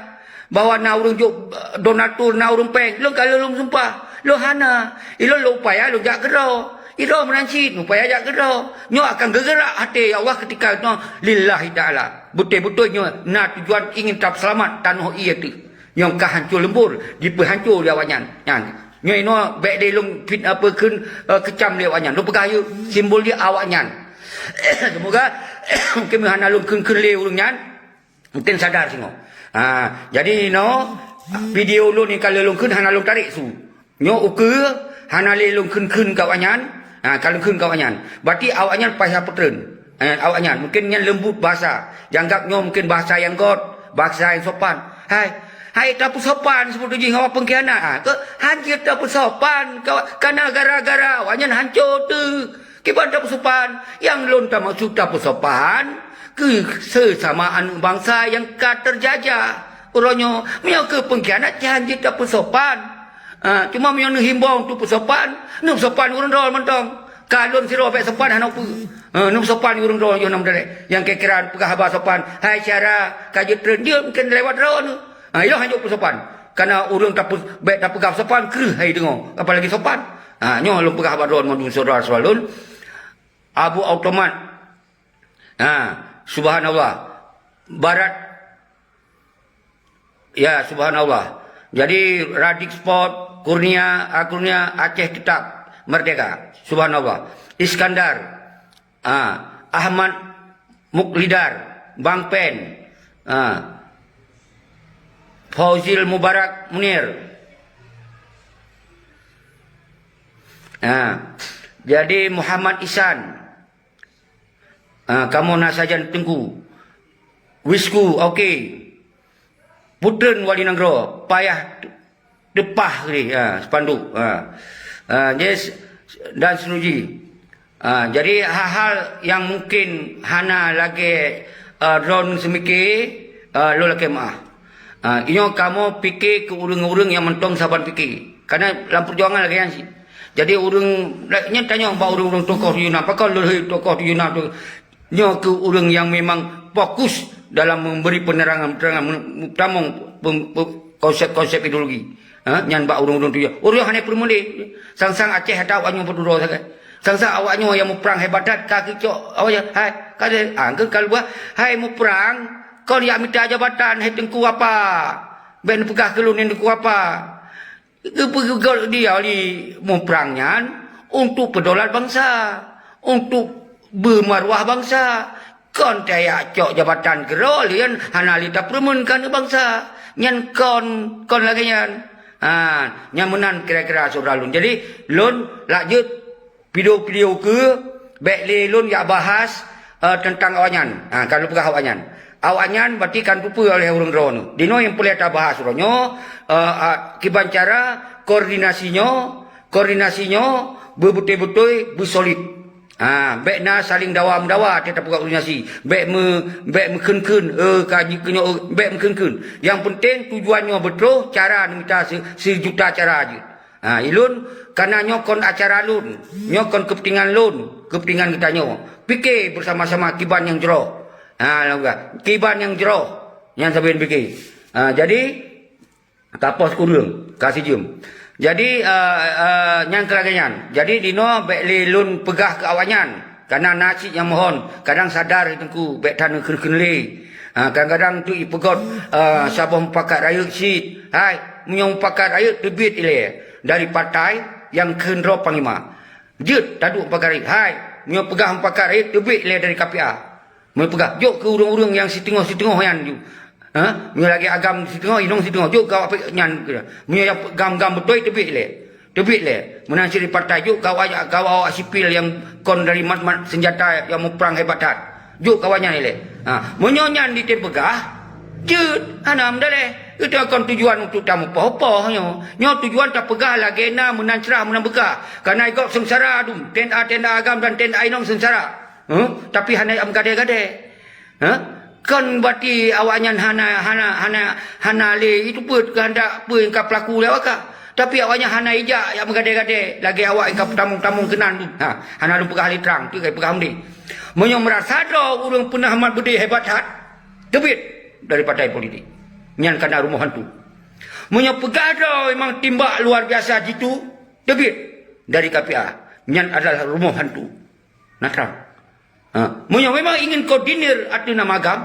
Bahwa na ureuëng jok, eh, donatur, na ureuëng péng. Lôn ka lheueh lôn sumpah. Lôn hana. Ilôn lôn upaya lôn jak keudroe. Idroe meunan cit, upaya jak keudroe. Nyoe akan geugerak até Allah keutika nyoe lillahi ta'ala. Beutôi-beutôi nyoe na tujuan ingin tapeuseulamat tanoh ié teuh. Nyang ka hanco leumbor, jipeuhanco lé awaknyan. Nyan. Nyoe inoe bék lé lôn fit-, apa, kheun, eh, keucam lé awaknyan. Lôn peugah yue, simbol jih awaknyan. Seumoga mungken hana lôn kheun-kheun lé ureuëng nyan. Mungken sadar singoh. Ha, jadi inoe, video lôn nyang ka lheueh lôn kheun hana lôn tarek su. Nyoe ukeue hana lé lôn kheun-kheun keu awaknyan, ha, ka lôn kheun keu awaknyan. Berarti awaknyan paih peutreun. Eh, awaknyan mungken nyan leumbut bahasa. Jianggab nyoe mungken bahasa nyang gét, bahasa nyang sopan. Hai, hai tapeusopan seperti jih ngon awak peungkhianat. Ha, keu han jeuet tapeusopan, ka, kana gara-gara awaknyan hanco teuh. Kiban tapeusopan, nyang lôn tamaksud tapeusopan keu seusama aneuëk bansa nyang ka teujajah. Uroe nyoe, meunyoe keu peungkhianat, nyan jeuet tapeusopan. Ha, cuma meunyoe neuhimbong tapeusopan, neupeusopan ureuëng droe mantong. Ka lôn sidroe bék sopan hana peue. Ha, neupeusopan ureuëng droe yoh nam dalek. Nyang kira-kira peugah haba sopan, hai syedara, ka jeuet treun, jeuet mungken lewat droe neuh. Ha, ilôn hanjeuet peusopan. Kana ureuëng tapeu-, bék tapeugah sopan, kreueh hai deungoe, apalagi sopan. Ha, nyoe lôn peugah haba droe mandum syedara-syedara lôn. Abu Automat. Ha, subhanallah. Barat. Ya, subhanallah. Jadi, Radik Sport, Kurnia, ah, Kurnia, Aceh tetap merdeka. Subhanallah. Iskandar. Ha, Ahmad Muklidar, Bang Pen. Ha, Fauzil Mubarak Munir. Ha, jadi Muhammad Ihsan. Ha, kamoe na sajan teungku. Wisku, oke. Peutreun wali nanggroe, payah Deupah lé, ha, spanduk, ha. Ha, jadi s-, dan seterusnya. Ha, jadi hal-hal nyang mungkin hana lagée, eh, droeneuh seumike, eh, lôn lakée meuáh. Ha, inyoe kamoe pike keu ureuëng-ureuëng nyang mantong saban pike. Karena lam peujuangan lagée nyan cit. Jadi ureuëng, nyan tanyoe bak ureuëng-ureuëng tokoh tujoh nam, pakon lôn hei tokoh tujoh nam tu. Nyoe keuh ureuëng nyang memang fokus dalam memberi penerangan-penerangan, meutamong pem-, pe-, konsep-konsep ideologi. Ha, nyan bak ureuëng-ureuëng tujoh. Ureuëng hana peureulée. Sang-sang Aceh ata awak nyoe peuduroe sagai. Sang-sang awak nyoe nyang muprang hebat that ka keucok awak nyan. Hai, ka deh, ha, keu ka luwah. Hai muprang, kon jak mita jabatan, hai teungku apa? Bék neupeugah keu lôn teungku apa. Geupeugöt dia lé muprang nyan untuk peudaulat bansa, untuk beumaruah bansa. Kon tajak cok jabatan keudroe lé nyan hana lé tapeureumeun keu bansa. Nyan kon, kon lagée nyan. Ha, nyan meunan kira-kira syedara lôn. Jadi, lôn lak jeuet video-video keu bék lé lôn jak bahas, eh, teuntang awaknyan. Ha, ka lôn peugah awaknyan. Awaknyan berarti kan tupeue oleh ureuëng droeneuh. Dinoe nyang peureulée tabahas uroe nyoe, eh, ah, kiban cara koordinasi nyoe, koordinasi nyoe beubeutôi-beutôi beusolid. Ha, bék na saling dawa-meudawa, teutab peugah koordinasi. Bék meu-, bék meukheun-kheun, eh, ka jikeunoe, eh, bék meukheun-kheun. Nyang penting tujuan nyoe beutôi, cara neumita se-, sijuta cara jeuet. Ha, ilôn, kana nyoe kon acara lôn, nyoe kon keupeuntengan lôn, keupeuntengan geutanyoe. Pike beusama-sama kiban nyang jroh. Ha, lagée, kiban nyang jroh, nyan sabe pike. Ha, jadi, tapos kureueng, ka sijeuem. Jadi, eh, eh, nyan keu lagée nyan. Jadi, dinoe bék lé lôn peugah keu awaknyan. Kana na cit nyang mohon, kadang sadar teungku, bék that neukheun-kheun lé. Ha, kadang-kadang tu ipeugöt, eh, saboh mupakat rayeuk cit. Hai, meunyoe mupakat rayeuk teubiet ilée dari partai nyang kheun droe panglima. Jeuet taduek mupakat rayeuk. Hai, meunyoe peugah mupakat rayeuk teubiet ilée dari K P A. Meunyoe peugah, jok keu ureuëng-ureuëng nyang siteungoh-siteungoh nyan ju. Ha? Meunyoe lagée agam siteungoh, inong siteungoh, jok keu awak nyan. Meunyoe nyang gam-gam beutôi teubiet ilée. Teubiet lé, meunan cit di partai jok keu awak, keu awak sipil nyang kon dari mat-mat seunjata nyang muprang hebat that. Jok keu awak nyan ilée. Ha, meunyoe nyan ditem peugah, jeuet, hana meudaleh. Itu kon tujuan untuk tamupoh-poh nyoe. Nyoe tujuan tapeugah lagée na meunan crah meunan beukah. Kana gob seungsara dum, T N A, T N A agam dan T N A inong seungsara. Huh? Tapi hana meugadée-gadée. Ha? Kon berarti awaknyan hana, hana, hana, hana lé itu peuet keuhandak peue nyang ka peulaku lé awak ka. Tapi awaknyan hana ijak jak meugadée-gadée lagée awak nyang ka peutamong-tamong keunan tu. Ha, hana lôn peugah lé trang, tu ka peugah meude. Meunyoe meurasa droe ureuëng peunah mat beudé hebat that, teubiet dari partai politik. Nyan kana rumoh hantu. Meunyoe peugah droe memang timbak luar biasa jitu, teubiet dari K P A. Nyan adalah rumoh hantu. Nah, trang. Ha, meunyoe memang ingin koordinir ateueh nama agam,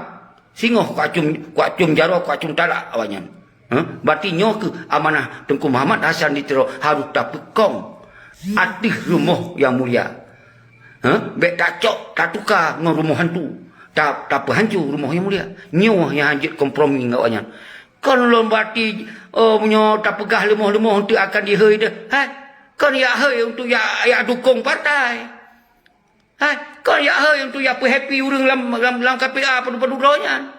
singoh kuacum, kuacum jaroe, kuacum talak awaknyan. Ha, berarti nyoe keuh amanah Teungku Muhammad Hasan di Tiro harôh tapeukong ateueh rumoh nyang mulia. Ha, bék tacok tatuka ngon rumoh hantu, ta-, tapeuhanco rumoh nyang mulia. Nyoe nyang hanjeuet kompromi ngon awaknyan. Kon lôn berarti, oh, meunyoe tapeugah leumoh-leumoh untuk akan dihôi deh. Hai, kon yak hôi untuk yak, yak dukong partai. Hai, kon yak hôi untuk yak peuhappy ureuëng lam, lam, lam K P A padub-padub droe nyan.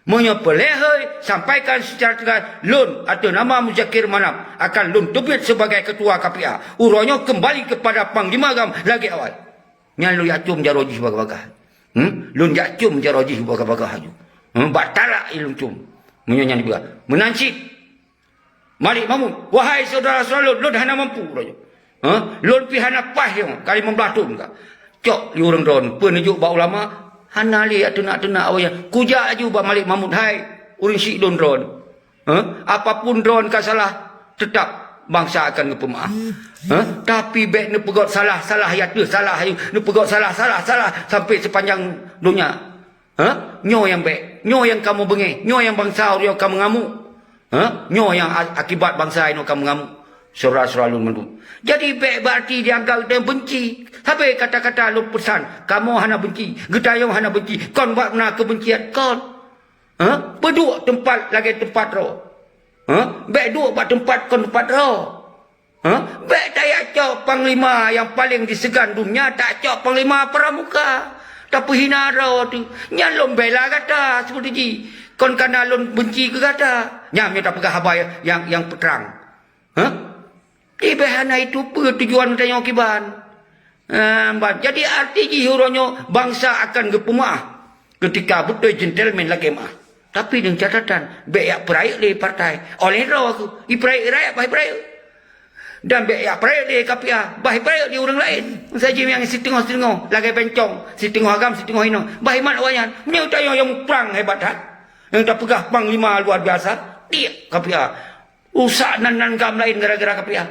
Meunyoe peureulée hôi, sampaikan secara tegas, lôn ateueh nama Muzakir Manaf akan lôn teubiet sebagai ketua K P A. Uroe nyoe keumbali keupada panglima agam lagée awai. Nyan lôn jak com jaroe jih bagah-bagah. Hmm? Lôn jak com jaroe jih bagah-bagah aju. Hmm? Bak talak lôn com. Meunyoe nyan dipeugah. Meunan cit. Malik Mahmud, wahai syedara-syedara lôn, lôn hana mampu uroe nyoe. Ha? Lôn pih hana paih nyoe, ka limong blaih thon ka. Cok lé ureuëng droeneuh, peue neujok bak ulama, hana lé teunak-teunak awaknyan. Kujak aju bak Malik Mahmud, hai ureuëng syik lôn droeneuh. Ha? Apapun droeneuh ka salah, teutap bansa akan geupeumeu'ah. Ha? Tapi bék neupeugöt salah, salah ya teuh, salah aju, neupeugöt salah, salah, salah sampai sepanjang donya. Ha? Nyoe nyang bék, nyoe nyang kamoe beungéh, nyoe nyang bansa uroe nyoe ka meungamuk. Ha? Nyoe nyang a-, akibat bansa inoe ka meungamuk. Syedara-syedara lôn mandum. Jadi bék berarti dianggap geutanyoe benci. Sabe kata-kata lôn peusan, kamoe hana benci, geutanyoe hana benci, kon bak na keubencian kon. Ha? Peuduek teumpat lagée teumpat droe. Ha? Bék duek bak teumpat kon teumpat droe. Ha? Bék tajak cok panglima nyang paleng diseugan donya, tajak cok panglima pramuka. Tapeuhina droe teuh. Nyan lôn bela gata seperti jih. Kon kana lôn benci keu gata. Nyan meunyoe tapeugah haba nyang, nyang peutrang. Hah? Ibeh hana itu peue tujuan tanyoe kiban. Ehm, ban. Jadi arti jih uroe nyoe bansa akan geupeumeu'ah keutika beutôi gentleman lakée meu'ah. Tapi deungon catatan, bék yak peurayeuk lé partai. Oleh droe aku, ipeurayeuk rakyat bah ipeurayeuk. Dan bék yak peurayeuk lé K P A, bah ipeurayeuk di ureuëng laén. Saji nyang siteungoh-siteungoh, lagée bencong, siteungoh agam, siteungoh inong. Bah imat awaknyan, meunyoe tanyoe nyang muprang hebat that. Nyang tapeugah panglima luar biasa, tiek K P A. Rusak nan nan gam laén gara-gara K P A.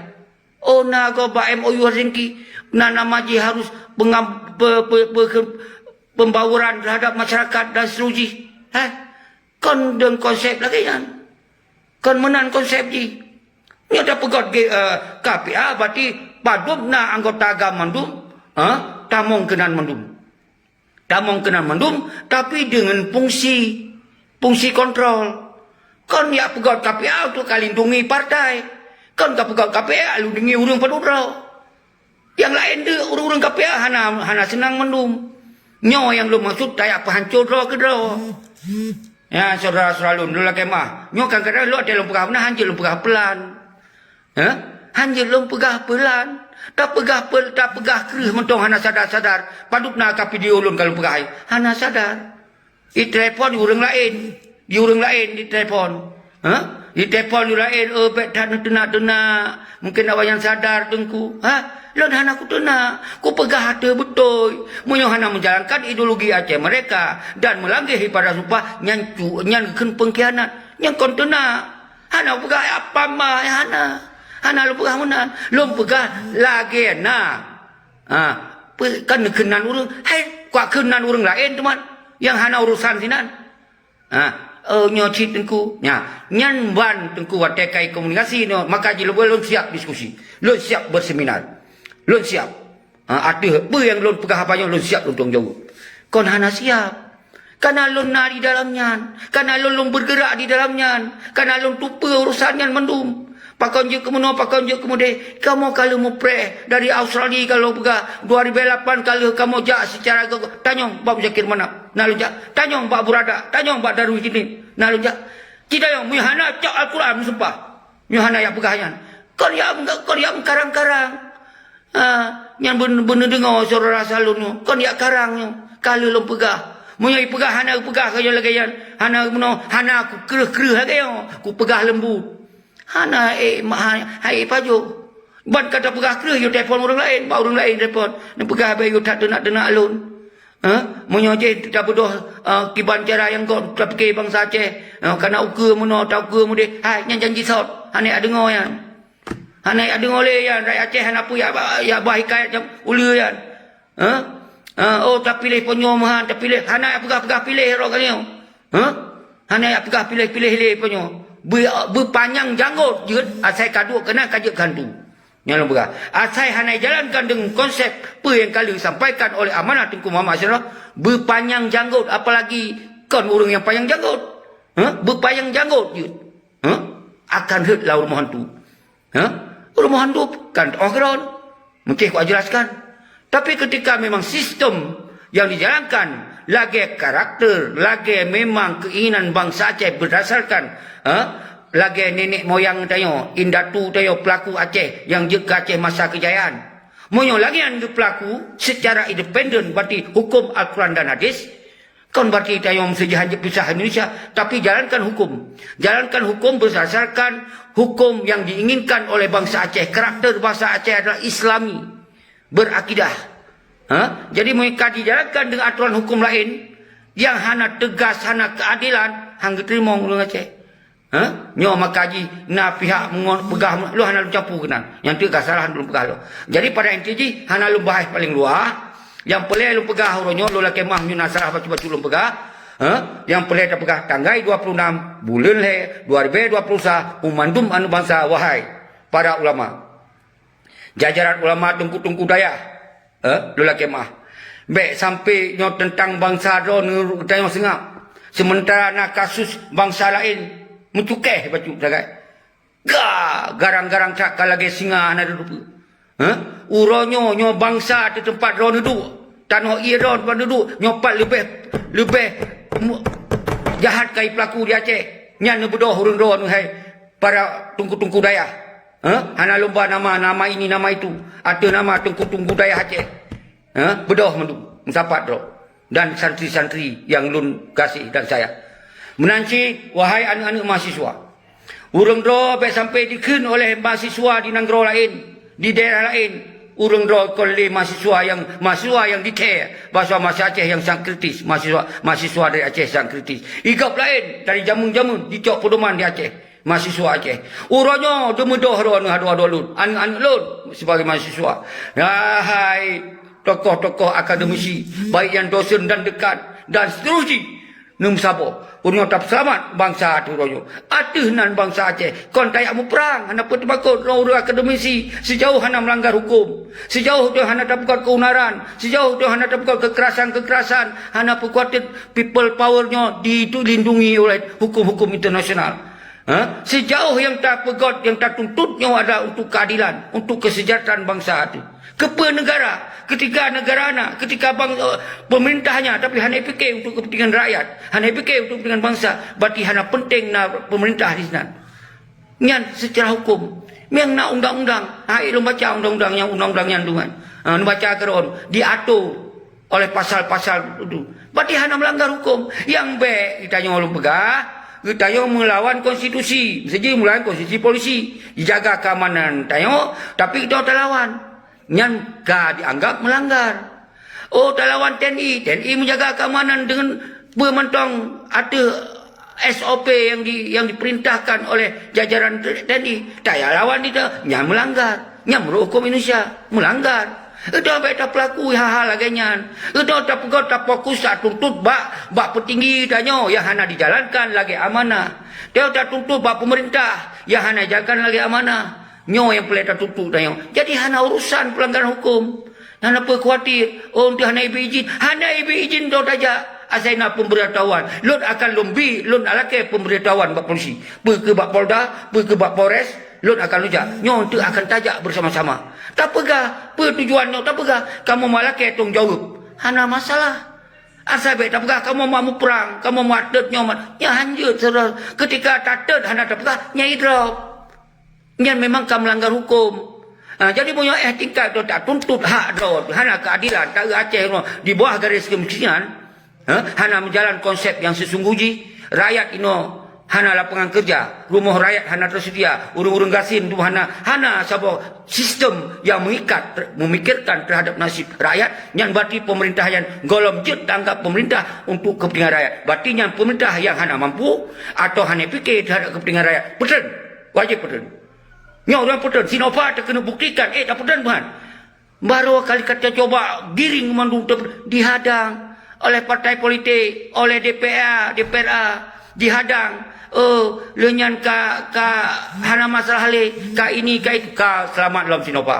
Oh, na gob bak M O U Helsinki, na nama jih harus pengam-, pe-, pe-, pe-, ke-, pembauran terhadap masyarakat dan seterusnya. Heh? Kon deungon konsep lagée nyan. Kon meunan konsep jih. Nyoe tapeugét ge-, eh, K P A, berarti padub na anggota gam mandum, eh, tamong keunan mandum. Tamong keunan mandum, tapi deungon fungsi, fungsi kontrol. Kon yak peugét K P A untuk ka lindungi partai. Kon ka peugét K P A lindungi ureuëng padub droe. Nyang laén deuek ureuëng-ureuëng K P A hana, hana seunang mandum. Nyoe nyang lôn maksud tayak peuhanco droe keudroe. Ya, syedara-syedara lôn, lôn lakée meu'ah. Nyoe kadang-kadang lôn até lôn peugah meunan, hanjeuet lôn peugah peulan. Hah? Hanjeuet lôn peugah peulan. Tapeugah peu-, tapeugah kreueh mantong hana sadar-sadar. Padub na ka video lôn ka lôn peugah hai. Hana sadar. Ditelepon di ureuëng laén. Di ureuëng laén ditelepon. Hah? Ditelepon di ureuëng laén, "Oh, bék that neuteunak-teunak. Mungken awaknyan sadar, Teungku." Hah? Lôn hana kuteunak. Kupeugah ateueh beutôi. Meunyoe hana menjalankan ideologi Aceh Merdeka dan melanggar ibadah sumpah, nyan cu-, nyan kheun pengkhianat. Nyan kon teunak. Hana peugah apa ma, hana. Hana lôn peugah meunan. Lôn peugah lagée na. Ha, pe-, kan keunan ureuëng, hai, kuat keunan ureuëng laén teuma nyang hana urusan sinan. Ha, oh, nyoe cit Teungku. Nya, nyan ban Teungku watée kai komunikasi nyoe, maka jih lôn siap diskusi. Lôn siap berseminar. Lôn siap. Ha, ateueh peue nyang lôn peugah apa nyoe lôn siap lôn tanggung jaweueb. Kon hana siap. Kana lôn na di dalam nyan, kana lôn, lôn bergerak di dalam nyan, kana lôn tupeue urusan nyan mandum. Pakon jeuet keu meunoe, pakon jeuet keu meudeh, kamoe ka lheueh mupreh dari Australia ka lôn peugah, dua ribu lapan ka lheueh kamoe jak secara go-, tanyong bak Muzakir Manaf, na lôn jak, tanyong bak Buradak, tanyong bak Darul Jinin, na lôn jak. Ci tanyong, meunyoe hana cok Al-Quran meusumpah, meunyoe hana yak peugah nyan, kon yak, kon yak meukarang-karang. Ha, nyan beun-, beuneudeungoe syedara salon nyoe, kon yak karang nyoe, ka lheueh lôn peugah. Meunyoe ipeugah hana geupeugah keu nyoe lagée nyan, hana meunoe, hana kukreueh-kreueh lagée nyoe, kupeugah leumbut. Hana ék ma-, ha-, hai ék pajoh. Ban ka tapeugah kreueh, yue telepon ureuëng laén, bak ureuëng laén telepon. Neupeugah bèk yue that teunak-teunak lôn. Ha? Meunyoe jih tabeudôh, eh, kiban cara nyang göt tapike bansa Aceh, eh, kana ukeue meunoe, ta ukeue meudeh, hai, nyan janji sot, hana yak deungoe nyan. Hana yak deungoe lé nyan, rakyat Aceh hana peue yak ba-, yak bah hikayat nyang uleue nyan. Hah? Ha, oh, tapiléh peunyuh meuhan, tapiléh, hana yak peugah-peugah piléh rot geutanyoe. Hah? Hana yak peugah piléh-piléh lé peunyuh. Beu-, beupanyang janggot jeuet, asai ka duek keunan ka jeuet keu hantu. Nyan lôn peugah. Asai hana jalankan deungon konsep peue nyang ka lheueh sampaikan oleh amanah Teungku Muhammad Ashraf, beupanyang janggot, apalagi kon ureuëng nyang panyang janggot. Hah? Beupanyang janggot jeuet. Hah? Akan rhot lam rumoh hantu. Hah? Rumoh hantu kan oh keudroe. Mungkin kujelaskan. Tapi ketika memang sistem yang dijalankan lagée karakter, lagée memang keinginan bansa Aceh berdasarkan, ha, lagée nenek moyang tanyoe, indatu tanyoe pelaku Aceh nyang jeuet keu Aceh masa kejayaan. Meunyoe lagée nyan geupeulaku secara independen, berarti hukum Al-Quran dan hadis, kon berarti tanyoe meuseujih hanjeuet pisah Indonesia, tapi jalankan hukum. Jalankan hukum berdasarkan hukum yang diinginkan oleh bansa Aceh. Karakter bansa Aceh adalah Islami, berakidah. Ha? Jadi, meunyoe ka dijalankan deungon aturan hukum laén nyang hana teugas, hana keuadelan, han geuteurimong ureuëng Aceh. Ha? Nyoe maka jih na pihak meungon peugah, lôn hana lôn campur keunan. Nyang teuk ka salah lôn peugah lôn. Jadi, pada inti jih, hana lôn bahas paleng luwah. Nyang peureulée lôn peugah uroe nyoe, lôn lakée meu'ah meunyoe na salah bacut-bacut lôn peugah. Ha? Nyang peureulée tapeugah tanggai dua puluh enam buleuen lhée dua ribu dua puluh sa, u mandum aneuëk bansa, wahai para ulama. Jajaran ulama, teungku-teungku dayah, eh, lôn lakée meu'ah. Bék sampai nyoe teuntang bansa droeneuh geutanyoe seungab. Seumeuntara na kasus bansa laén meucukéh bacut sagai. Ga, garang-garang that ka lagée singa hana teutupeue. Eh? Uroe nyoe, nyoe bansa teuteumpat droeneuh duek. Tanoh ié droeneuh teumpat duek. Nyoe pat leubeh, leubeh mu-, jahat kai peulaku di Aceh. Nyan neubeudôh ureuëng droeneuh hai para teungku-teungku dayah. Eh? Hana lomba nama, nama ini, nama itu. Ateueh nama Teungku-teungku dayah Aceh. Eh? Beudôh mandum, meusapat droe. Dan santri-santri nyang lôn gaséh dan sayang. Meunan cit, wahai aneuëk-aneuëk mahasiswa, ureuëng droe bék sampai dikheun oleh mahasiswa di nanggroe laén, di daerah laén, ureuëng droe kon lé mahasiswa nyang, mahasiswa nyang dikheun bahasa, mahasiswa Aceh nyang sang kritis, mahasiswa, mahasiswa dari Aceh sang kritis. Igob laén dari jameun-jameun jicok peudoman di Aceh, mahasiswa Aceh. Uroe nyoe deumeudoh droe neuh adoe-adoe lôn, aneuëk-aneuëk lôn sibagai mahasiswa. Wahai tokoh-tokoh akademisi, baik nyang dosen dan dekan, dan seterusnya, neumeusaboh. Ureuëng nyoe tapeuseulamat bansa ateueh uroe nyoe. Ateueh nan bansa Aceh, kon tajak muprang, hana peue teumakot lôn ureuëng akademisi, sijauh hana meulanggar huköm, sijauh teuh hana tapeugöt keuunaran, sijauh teuh hana tapeugöt kekerasan-kekerasan, hana peukuatet people power nyoe dilindungi oleh huköm-huköm internasional. Ha? Sijauh nyang tapeugöt, nyang tatuntut nyoe adalah untuk keadilan, untuk kesejahteraan bansa teuh. Keupeue negara? Ketika negara na, ketika bang-, eh, pemerintah nya, tapi hana ipike untuk kepentingan rakyat, hana ipike untuk kepentingan bansa, berarti hana penting na pemerintah di sinan. Nyan secara hukum. Nyang na undang-undang, hai lôn baca undang-undang nyang, undang-undang nyan tu kan. Ha, lôn baca keudroe, diatur oleh pasal-pasal itu. Berarti hana melanggar hukum. Nyang bék geutanyoe lôn peugah, geutanyoe meulawan konstitusi. Meuseujih meulawan konstitusi polisi. Dijaga keamanan tanyoe, tapi geutanyoe talawan. Nyan ka dianggap melanggar. Oh, talawan T N I. T N I menjaga keamanan dengan peue mantong ateueh S O P yang di, yang diperintahkan oleh jajaran T N I. Taya lawan itu, nyan melanggar. Nyan menurut hukum Indonesia, melanggar. Itu sampai tapelaku hal-hal lagée nyan. Itu tapeugah, tafokus, tatuntut bak, bak petinggi tanyoe yang hana dijalankan lagée amanah. Dia tatuntut bak pemerintah yang hana jalankan lagée amanah. Nyoe nyang peureulée tatuntut tanyoe. Jadi hana urusan pelanggaran hukum. Hana peue khawatir. Oh, untuk hana ibi izin. Hana ibi izin droe tajak. Asai na pemberitahuan. Lôn akan lôn bi, lôn lakée pemberitahuan bak polisi. Peue keu bak Polda, peue keu bak Polres, lôn akan lôn jak. Nyoe untuk akan tajak bersama-sama. Tapeugah, peue tujuan nyoe tapeugah. Kamoe meulakée tanggung jaweueb. Hana masalah. Asai bék tapeugah kamoe ma muprang, kamoe ma tet nyoe ma. Nyan hanjeuet, saudara. Ketika tatet hana tapeugah, nyan idrop. Nyan memang ka melanggar hukum. Ha, jadi meunyoe eh tingkat droe tatuntut hak droe, hana keadilan, taeu Aceh nyoe di bawah garis kemiskinan, ha, hana meujalan konsep nyang sesungguh jih, rakyat inoe hana lapangan kerja, rumoh rakyat hana tersedia, ureuëng-ureuëng gasien tu hana, hana saboh sistem yang mengikat, memikirkan terhadap nasib rakyat, nyan berarti pemerintah yang golom jeuet tanggap pemerintah untuk kepentingan rakyat. Berarti nyan pemerintah yang hana mampu atau hana fikir terhadap kepentingan rakyat. Betul. Wajéb peuteun. Nyoe ureuëng peuteun, Sinova teuh keuneuk buktikan, eh, tapeuteun buhan. Baru kali ka cuba giring mandum teuh dihadang oleh partai politik, oleh D P R, D P R A, dihadang. Oh, lheueh nyan ka, ka hana masalah lé, ka ini, ka itu, ka seulamat lom Sinova.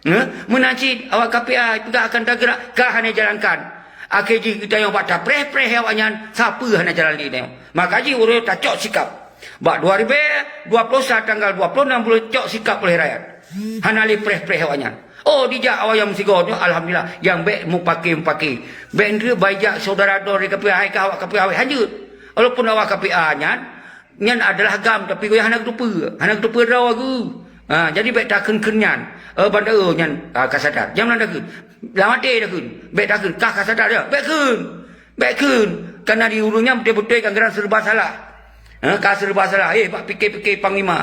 Heh? Meunan cit awak K P A peugah akan tagerak, ka hana jalankan. Akhé jih geutanyoe bak tapreh-preh awaknyan, sapeue hana jalan di tanyoe. Maka jih ureuëng tacok sikap. Bak dua ribu dua puluh satu tanggal dua puluh enam buleuen cok sikap oleh rakyat. Hana lé preh-preh awaknyan. Oh, dijak awaknyan meusigoe nyoe, alhamdulillah. Nyang bék mupake-mupake. Bék ndeuek baijak syedara droe di K P A, hai ka awak K P A, hai hanjeuet. Walaupun awak K P A nyan, nyan adalah GAM, tapi goyang hana geuteupeue. Hana geuteupeue droe geuh. Ha, jadi bék takheun-kheun nyan. Eh, banda, eh, nyan, ah, ka sadar. Jangan takheun. Lam até takheun. Bék takheun. Kah ka sadar ya. Bék kheun. Bék kheun. Karena di ureuëng nyan beutôi-beutôi kan geurang serba salah. Ha, ka serba salah. Eh, bak pike-pike panglima.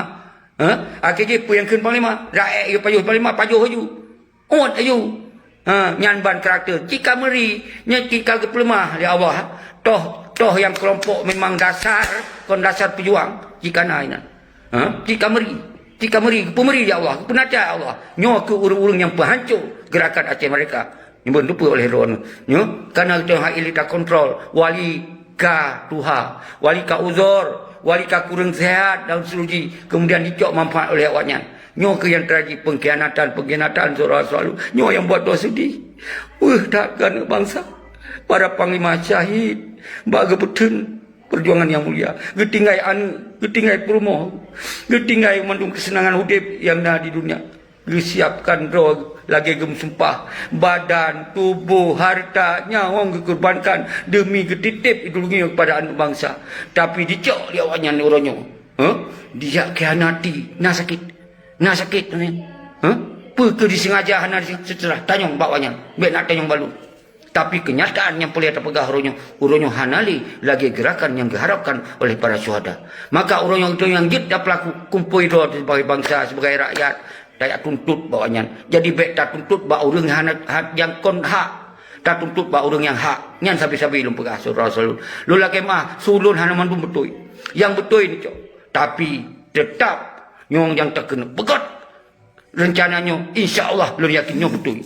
Ha? Akhé jih peue nyang kheun panglima? Rakyat pajoh panglima, pajoh aju. Uet aju. Ha, nyan ban karakter. Cit ka meuri, nyan cit ka geupeuleumah lé Allah. Toh, toh nyang keulompok memang dasar, kon dasar peujuang. Cit ka na inan. Ha? Cit ka meuri. Cit ka meuri, geupeumeuri lé Allah, geupeunaca lé Allah. Nyoe keuh ureuëng-ureuëng nyang peuhanco gerakan Aceh Merdeka. Nyang beuteupeue oleh droeneuh. Nyoe, karena geutanyoe hak ilée takontrol. Wali ka tuha, wali ka uzor, wali ka kureueng sehat dan seterusnya. Kemudian dicok manfaat oleh awaknyan. Nyoe keuh nyang teujadi pengkhianatan-pengkhianatan saudara selalu. Nyoe nyang buat droe seudeh. Weueh that keu aneuëk bansa. Para panglima syahid bak geupeuteun perjuangan nyang mulia. Geutinggai aneuëk, geutinggai peurumoh, geutinggai mandum keuseunangan udeb nyang na di dunia. Geusiapkan droe lagée geumeusumpah, badan, tuboh, hareuta, nyawöng geukeurbankan deumi geutitép dunia kepada aneuëk bansa. Tapi dicok lé awaknyan uroe nyoe. Huh? Dijak khianati, na sakét. Na sakét nyan. Hah? Peu keuh disengaja hana disengaja, seuterah tanyong bak awaknyan. Bèk na tanyong balu. Tapi keunyataan nyang peureulèe tapeugah uroe nyoe, uroe nyoe hana lé lagèe gerakan nyang geuharapkan oleh para syuhada. Maka uroe nyoe geutanyoe nyang jeuet tapeulaku, kumpôi droe sibagai bansa, sibagai rakyat, tajak tuntot bak awaknyan. Jadi bèk tatuntut bak ureueng hana, ha-, nyang kon hak. Tatuntut bak ureueng nyang hak. Nyan sabe-sabe lôn peugah, syedara-syedara lôn. Lôn lakèe meu'ah, su lôn hana mandum beutôi. Nyang beutôi neucok. Tapi, teutap, nyoe nyang takeuneuk peugöt. Reuncana nyoe, insya Allah, lôn yakin nyoe beutôi.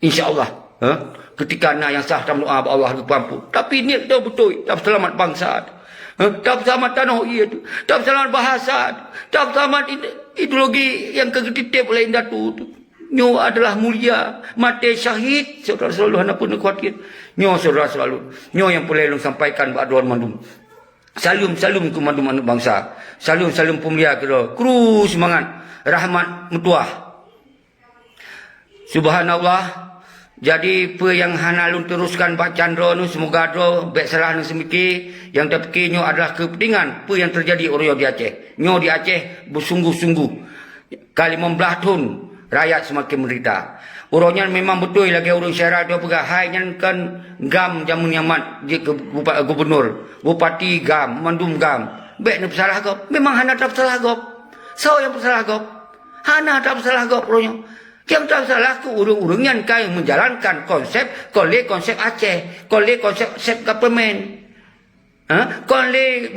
Insya Allah. Ha? Keutika na nyang salah tameudoa bak Allah geupeuampôn. Tapi niet teuh beutôi, tapeuseulamat bansa teuh. Ha? Tapeuseulamat tanoh ie teuh. Tapeuseulamat bahasa teuh. Tapeuseulamat ide-, ideologi nyang ka geutitép oleh indatu teuh. Nyoe adalah mulia. Maté syahid, syedara-syedara lôn, hana peue neukhawatir. Nyoe syedara-syedara lôn. Nyoe nyang peureulèe lôn sampaikan bak droe mandum. Saleuem-saleuem keu mandum aneuk bansa. Saleuem-saleuem peumulia keudroe. Kru seumangat. Rahmat meutuwah. Subhanallah. Jadi, peue nyang hana lôn teuruskan bak candroe nyoe, seumoga droe bèk salah neuseumiké, nyang tapiké nyoe adalah keupeuntengan peue nyang teujadi uroe nyoe di Aceh. Nyoe di Aceh beusungguh-sungguh. Ka limong blaih thon, rakyat seumaken meudeurita. Uroe nyan memang beutôi lagèe ureueng syedara teuh peugah, hai nyan kan GAM jameun nyan mat jeuet keu bupa-, gubunur, bupati GAM, mandum GAM. Bèk neupeusalah gob. Memang hana tapeusalah gob. Soe nyang peusalah gob? Hana tapeusalah gob uroe nyoe. Nyang tapeusalah keu ureueng-ureueng nyan ka meujalankan konsep, kon lé konsep Aceh, kon lé konsep, konsep government. Ha? Kon lé